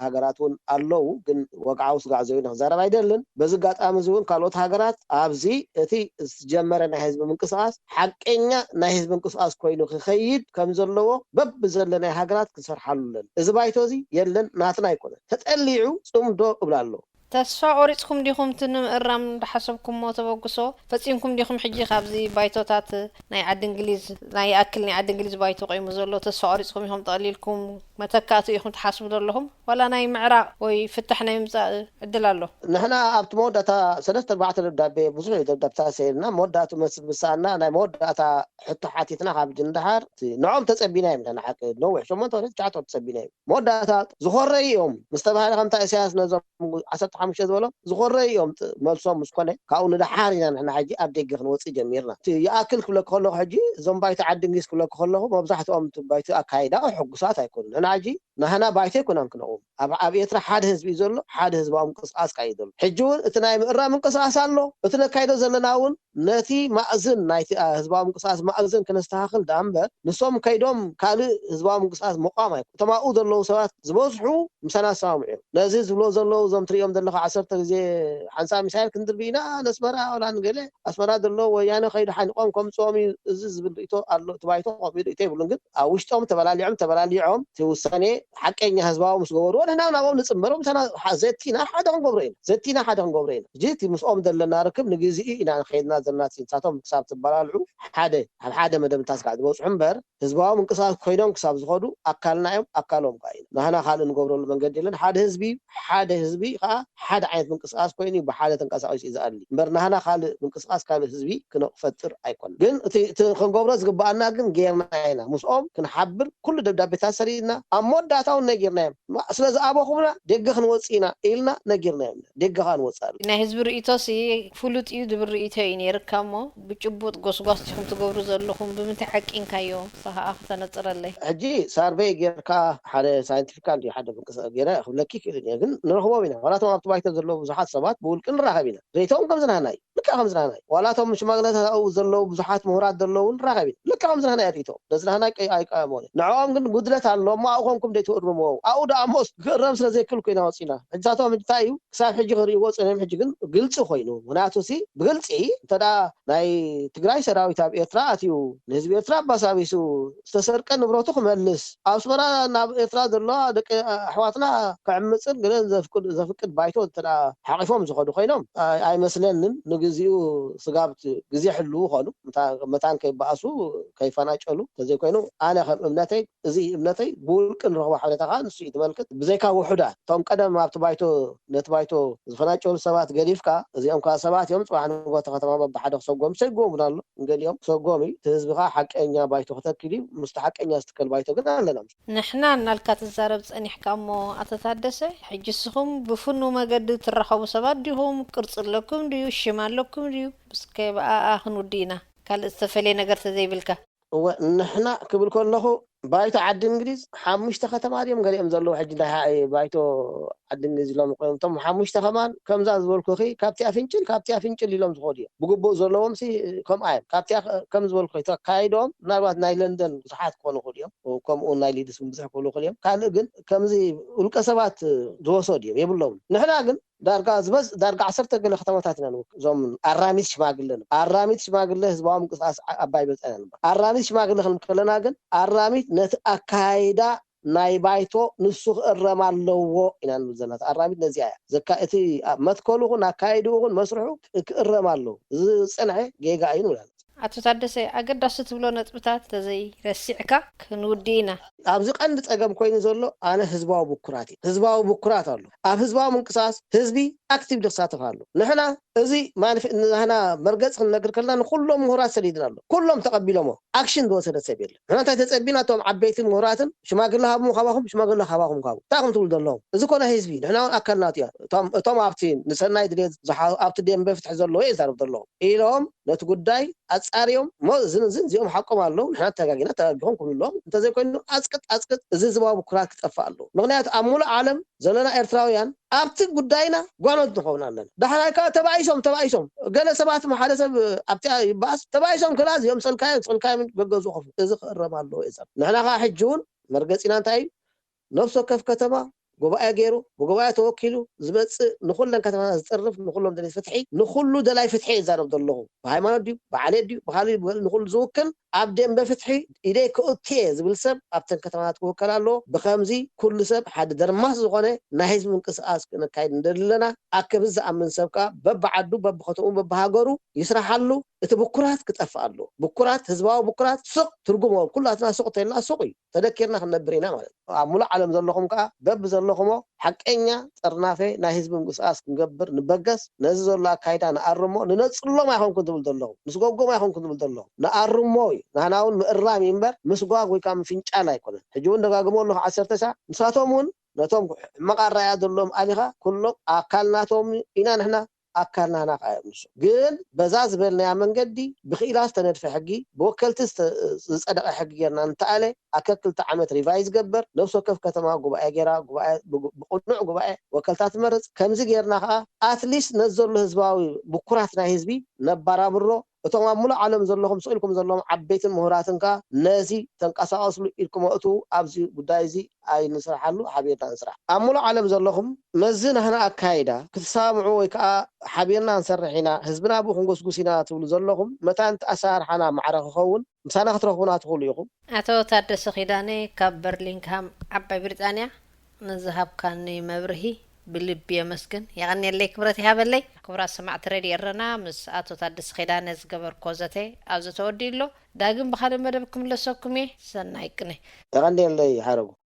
ሃገራት እውን ኣለዉ ግን ወግዓዊ ስጋዕ ዘይብና ክዛረብ ኣይደልን በዚ ኣጋጣሚ እዚ እውን ካልኦት ሃገራት ኣብዚ እቲ ዝተጀመረ ናይ ህዝቢ ምንቅስቃስ ሓቀኛ ናይ ህዝቢ ምንቅስቃስ ኮይኑ ክኸይድ ከም ዘለዎ በብዘለናይ ሃገራት ክንሰርሓሉ ኣለና እዚ ባይቶ እዚ የለን ናትና ኣይኮነን ተጠሊዑ ፅምዶ እብላ ኣለዎ ተስፋ ቆሪፅኩም ዲኹም እቲ ንምእራም ዝሓሰብኩሞ ተበግሶ ፈፂምኩም ዲኹም ሕጂ ካብዚ ባይቶታት ናይ ዓዲ እንግሊዝ ናይ ይኣክል ናይ ዓዲ እንግሊዝ ባይቶ ቆይሙ ዘሎ ተስፋ ቆሪፅኩም ኢኹም ጠቕሊልኩም መተካእትኡ ኢኹም ትሓስቡ ዘለኹም ዋላ ናይ ምዕራቕ ወይ ፍታሕ ናይ ምምፃእ ዕድል ኣሎ? ንሕና ኣብቲ መወዳእታ ሰለስተ ኣርባዕተ ደብዳቤ ብዙሕ እዩ ደብዳብታት ሰይድና መወዳእቱ መስል ምሳና ናይ መወዳእታ ሕቶ ሓቲትና ካብ ንድሓር ንዖም ተፀቢና እዮም ንሓቂ ነዊሕ ሸሞንተ ወረ ትሽዓተ ወር ተፀቢና እዮም መወዳእታ ዝኾረዩ እዮም ምስ ተባሃለ ከምታ ኢሳያስ ነዞም ዓሰርተ ሓሙሽተ ዝበሎም ዝኾረዩ እዮም መልሶም ምስ ኮነ ካብኡ ንደሓር ኢና ንሕና ሕጂ ኣብ ደገ ክንወፅእ ጀሚርና እቲ ይኣክል ክብለኪ ከለኹ ሕጂ እዞም ባይቶ ዓዲ እንግሊዝ ክብለኪ ከለኹ መብዛሕትኦም እቲ ባይቶ ኣካይዳ ሕጉሳት ኣይኮኑን ንሕና ሕጂ ናህና ባይቶ ኣይኮናን ክነቑም ኣብ ኣብ ኤርትራ ሓደ ህዝቢ እዩ ዘሎ ሓደ ህዝባዊ ምንቅስቃስ ካዩ ዘሎ ሕጂ እውን እቲ ናይ ምእራ ምንቅስቃስ ኣሎ እቲ ነካይዶ ዘለና እውን ነቲ ማእዝን ናይቲ ህዝባዊ ምንቅስቃስ ማእዝን ክነስተካክል ደኣ እምበር ንሶም ከይዶም ካልእ ህዝባዊ ምንቅስቃስ ምቋም ኣይኮ እቶም ኣብኡ ዘለዉ ሰባት ዝበዝሑ ምሳና ዝሰማምዑ እዮም ነዚ ዝብሎ ዘለዉ እዞም ትሪኦም ዘለካ ዓሰርተ ግዜ ሓንሳብ ሚሳይል ክንድርቢ ኢና ነስመራ ወላ ንገለ ኣስመራ ዘለዉ ወያነ ከይዱ ሓኒቆም ከምፅኦም እዩ እዚ ዝብል ርእቶ ኣሎ እቲ ባይቶ ከምኡ ርእቶ የብሉን ግን ኣብ ውሽጦም ተበላሊዖም ተበላሊዖም እቲ ውሳኔ ሓቀኛ ህዝባዊ ምስ ገበርዎ ንሕና ናብኦም ንፅምበሮም ምሳና ዘቲና ሓደ ክንገብሮ ኢና ዘቲና ሓደ ክንገብሮ ኢና ሕጂ እቲ ምስኦም ዘለና ርክብ ንግዜኡ ኢና ንኸይድና ዘለና ንሳቶም ክሳብ ትበላልዑ ሓደ ኣብ ሓደ መደብ እንታስካዕ ዝበፅሑ እምበር ህዝባዊ ምንቅስቃስ ኮይኖም ክሳብ ዝኸዱ ኣካልና እዮም ኣካሎም ከዓ ኢና ናህና ካልእ ንገብረሉ መንገዲ የለን ሓደ ህዝቢ ሓደ ህዝቢ ከዓ ሓደ ዓይነት ምንቅስቃስ ኮይኑ ብሓደ ተንቀሳቂሱ እዩ ዝኣሊ እምበር ናህና ካልእ ምንቅስቃስ ካልእ ህዝቢ ክነፈጥር ኣይኮን ግን እቲ ክንገብሮ ዝግበኣና ግን ጌርና ኢና ምስኦም ክንሓብር ኩሉ ደብዳቤታት ሰሪድና ኣብ መወዳእታ እውን ነጊርናዮም ስለ ዝኣበኹምና ደገ ክንወፅእ ኢና ኢልና ነጊርናዮም ደገ ከዓ ንወፅእ ኣሉ ናይ ህዝቢ ርእይቶሲ ፍሉጥ እዩ ዝብል ርእይቶ እዩ ነይርካ እሞ ብጭቡጥ ጎስጓስ ዲኹም ትገብሩ ዘለኹም ብምንታይ ዓቂንካዮ ንሳ ከዓ ክተነፅረለይ ሕጂ ሳርቨይ ጌርካ ሓደ ሳይንቲፊካል ድዩ ሓደ ምንቅስቃስ ገይረ ክብለኪ ይክእል እየ ግን ንረኽቦም ኢና ዋላቶም ኣብቲ ባይቶ ዘለዉ ብዙሓት ሰባት ብውልቂ ንራኸብ ኢና ርእይቶኦም ከም ዝናህና እዩ ልክዕ ከም ዝናህና እዩ ዋላቶም ሽማግለታት ኣብኡ ዘለዉ ብዙሓት ምሁራት ዘለዉ ንራኸብ ኢና ልክዕ ከም ዝናህና እያ ርእይቶኦም ነዝናህና ኣይቀየሞን ንዕኦም ግን ጉድለት ኣሎ እሞ ኣብኡ ኮንኩም ደይትእርምዎ ኣብኡ ደኣ ሞስ ክእረም ስለ ዘይክል ኮይና ወፂና ሕጅታቶም እንታይ እዩ ክሳብ ሕጂ ክርእይዎ ጸኒሖም ሕጂ ግን ግልጺ ኮይኑ ምክንያቱ ሲ ብግልጺ እንተ ናይ ትግራይ ሰራዊት ኣብ ኤርትራ ኣትዩ ንህዝቢ ኤርትራ ኣባሳቢሱ ዝተሰርቀ ንብረቱ ክመልስ ኣብ ኣስመራ ናብ ኤርትራ ዘለዋ ደቂ ኣሕዋትና ክዕምፅን ገለን ዘፍቅድ ባይቶ እንተ ሓቂፎም ዝኸዱ ኮይኖም ኣይመስለንን ንግዚኡ ስጋብ ግዜ ሕልዉ ኾኑ መታን ከይበኣሱ ከይፈናጨሉ ተዘይኮይኑ ኣነ ከም እምነተይ እዚ እምነተይ ብውልቂ ንረኽቦ ሓበሬታ ከዓ ንሱ እዩ ትመልክት ብዘይካ ውሑዳት እቶም ቀደም ኣብቲ ባይቶ ነቲ ባይቶ ዝፈናጨሉ ሰባት ገዲፍካ እዚኦም ከዓ ሰባት እዮም ፅባሕ ንጎ ተከተማ በብሓደ ክሰጎም ሰይጎም እውን ኣሎ ንገሊኦም ክሰጎም እዩ እቲ ህዝቢ ከዓ ሓቀኛ ባይቶ ክተክል እዩ ምስቲ ሓቀኛ ዝትከል ባይቶ ግን ኣለና ንሕና እናልካ ትዛረብ ፀኒሕካ እሞ ኣቶ ታደሰ ሕጂ እስኹም ብፍኑ መገዲ ትራኸቡ ሰባት ዲኹም ቅርፂ ኣለኩም ድዩ ሽም ኣለኩም ድዩ እስከ ብኣኣ ክንውዲ ኢና ካልእ ዝተፈለየ ነገር ተዘይብልካ እወ፣ ንሕና ክብል ከለኹ፣ ባይቶ ዓዲ እንግሊዝ ሓሙሽተ ከተማ ድዮም ገሊኦም ዘለዉ? ሕጂ ናይ ሃ-፣ ባይቶ ዓዲ እንግሊዝ ኢሎም ኮይኖም፣ እቶም ሓሙሽተ ከማን ከምዛ ዝበልኩኺ፣ ካብቲኣ ፍንጭል፣ ካብቲኣ ፍንጭል ኢሎም ዝኸዱ እዮም። ብግቡእ ዘለዎም ሲ ከምኣ እዮም። ካብቲኣ ከ-፣ ከም ዝበልኩኺ፣ ተካይዶም ምናልባት ናይ ለንደን ብዙሓት ክኾኑ ይኽእሉ እዮም፣ ከምኡ ናይ ሊድስ እውን ብዙሕ ክብሉ ይኽእሉ እዮም። ካልእ ግን ከምዚ ውልቀ ሰባት ዝወሰዱ እዮም፣ የብሎምን። ንሕና ግን ዳርጋ ዝበዝ-፣ ዳርጋ ዓሰርተ ገለ ከተማታት ኢና ንውክል። እዞም ኣራሚት ሽማግለ ንብል። ኣራሚት ሽማግለ ህዝባዊ ምንቅስቃስ ዓ-፣ ኣባይ በልጻ ኢና ንብል። ኣራሚት ሽማግለ ክንብል ከለና ግን ኣራሚት ነቲ ኣካይዳ ናይ ባይቶ ንሱ ክእረም ኣለዎ ኢና ንብል ዘለና። ኣራሚት ነዚኣ እያ። ዘካ-፣ እቲ ኣብ መትከሉ ኹን ኣካይድኡ ኹን መስርሑ ክእረም ኣለዎ። ዝጸንሐ ጌጋ እዩ ንብል። ኣቶ ታደሰ፣ ኣገዳሲ ትብሎ ነጥብታት ተዘይ ረሲዕካ ክንውዲ ኢና። ኣብዚ ቀንዲ ጸገም ኮይኑ ዘሎ ኣነ ህዝባዊ ብኩራት እዩ። ህዝባዊ ብኩራት ኣሎ። ኣብ ህዝባዊ ምንቅስቃስ ህዝቢ ኣክቲቭሊ ክሳተፍ ኣሎ። ንሕና እዚ ማንፍ-፣ ንሕና መርገጽ ክንነግር ከለና ንኩሎም ምሁራት ሰዲድና ኣሎ። ኩሎም ተቐቢሎሞ ኣክሽን ዝወሰደ ሰብ የለን። ንሕና እንታይ ተጸቢና? እቶም ዓበይትን ምሁራትን ሽማግለ ሃብሙ ካባኹም፣ ሽማግለ ካባኹም ካቡ። እንታይ ኹም ትብሉ ዘለኹም? እዚ ኮነ ህዝቢ፣ ንሕና እውን ኣካል ናቱ እያ። እቶም፣ እቶም ኣብቲ ንሰናይ ድሌት ዝሓ-፣ ኣብቲ ደንበ ፍትሒ ዘለዎ እየ ዝዛረብ ዘለኹም ኢሎም ነቲ ጉዳይ ኣጻርዮም፣ እሞ እዝን እዝን እዚኦም ሓቆም ኣለዉ፣ ንሕና ተጋጊና ተጋጊኹም ክብሉ ኣለዎም። እንተዘይኮይኑ ኣጽቅጥ ኣጽቅጥ፣ እዚ ህዝባዊ ብኩራት ክጠፍእ ኣለዎ። ምኽንያቱ ኣብ ሙሉእ ዓለም ዘለና ኤርትራውያን ኣብቲ ጉዳይና ጓኖት ንኸውን ኣለና። ዳሕራይ ከኣ ተባኢሶም፣ ተባኢሶም፣ ገለ ሰባት ሓደ ሰብ ኣብቲ ይበኣስ፣ ተባኢሶም ክላ እዚኦም ጸልካዮም፣ ጸልካዮም ገገዙ ከፍ-፣ እዚ ክእረም ኣለዎ እዩ። ንሕና ከኣ ሕጂ እውን መርገጺና እንታይ እዩ? ነፍሲ ወከፍ ከተማ ጉባኤ ገይሩ፣ ብጉባኤ ተወኪሉ ዝመጽእ፣ ንኹለን ከተማታት ዝጽርፍ፣ ንኹሎም ደለይቲ ፍትሒ፣ ንኹሉ ደላይ ፍትሒ ይዛረብ ዘለኹ። ብሃይማኖት ድዩ፣ ብዓሌት ድዩ፣ ብኻልእ ድዩ፣ ንኹሉ ዝውክል፣ ኣብ ደንበ ፍትሒ ኢደይ ክእቱ እየ ዝብል ሰብ ኣብተን ከተማታት ክውከል ኣለዎ። ብኸምዚ ኩሉ ሰብ ሓደ ደርማስ ዝኾነ ናይ ህዝቢ ምንቅስቃስ ክነካይድ እንደለና ኣክብ ዝኣምን ሰብ ከኣ በብዓዱ፣ በብኸተምኡ፣ በብሃገሩ ይስራሓሉ። እቲ ብኩራት ክጠፍእ ኣለዎ። ብኩራት፣ ህዝባዊ ብኩራት ስቕ ትርጉም፣ ኩላትና ስቕ ተይልና ስቕ እዩ። ተደኪርና ክንነብር ኢና ማለት እዩ። ኣብ ሙሉእ ዓለም ዘለኹም ከኣ በቢ ዘለኹሞ ሓቀኛ ጥርናፈ ናይ ህዝቢ ምንቅስቃስ ክንገብር ንበገስ። ነዚ ዘሎ ኣካይዳ ንኣርሞ፣ ንነጽሎም ኣይኮንኩን ዝብል ዘለኹ፣ ንስጎጎም ኣይኮንኩን ዝብል ዘለኹ፣ ንኣርሞ እዩ። ናህና እውን ምእራም እዩ እምበር ምስጓግ ወይ ከዓ ምፍንጫል ኣይኮነን። ሕጂ እውን ደጋግሞ ኣለኹ ዓሰርተ ሳዕ፣ ንሳቶም እውን ነቶም ሕማቕ ኣረኣእያ ዘለዎም ኣሊኻ ኩሎም ኣካል ናቶም ኢና ንሕና ኣካል ናህና ከኣ እዮም ንሶም። ግን በዛ ዝበልናያ መንገዲ ብክኢላ ዝተነድፈ ሕጊ፣ ብወከልቲ ዝተ-፣ ዝጸደቐ ሕጊ ጌርና እንተኣለ፣ ኣከል ክልተ ዓመት ሪቫይዝ ገበር፣ ነፍሲ ወከፍ ከተማ ጉባኤ ጌራ፣ ጉባኤ ብጉ-፣ ብቕኑዕ ጉባኤ ወከልታ ትመርጽ። ከምዚ ጌርና ከኣ ኣትሊስት ነዚ ዘሎ ህዝባዊ ብኩራት ናይ ህዝቢ ነባራብሮ። እቶም ኣብ ሙሉእ ዓለም ዘለኹም ስቕ ኢልኩም ዘለኹም ዓበይትን ምሁራትን ከኣ ነዚ ተንቀሳቐስሉ ኢልኩም ኣእትዉ፣ ኣብዚ ጉዳይ እዚ ኣይንስርሓሉ፣ ሓቢርና ንስራሕ። ኣብ ሙሉእ ዓለም ዘለኹም መዚ ናህና ኣካይዳ ክትሰማምዑ ወይ ከኣ ሓቢርና ንሰርሕ ኢና፣ ህዝብና ብኡ ክንጉስጉስ ኢና ትብሉ ዘለኹም፣ መታን እቲ ኣሰራርሓና ማዕረ ክኸውን ምሳና ክትረኽቡና ትኽእሉ ኢኹም። ኣቶ ታደሰ ኪዳነ ካብ በርሊንግሃም ዓባይ ብሪጣንያ ንዝሃብካኒ መብርሂ ብልቢ የመስግን። የቐንየለይ፣ ክብረት ይሃበለይ። ክቡራት ሰማዕቲ ሬድዮ ኤረና፣ ምስ ኣቶ ታደሰ ኪዳነ ዝገበርኮ ዘተ ኣብዚ ተወዲኡ ኣሎ። ዳግም ብኻልእ መደብ ክምለሰኩም እየ። ሰናይ ቅነ። የቐንየለይ ሓረጉ።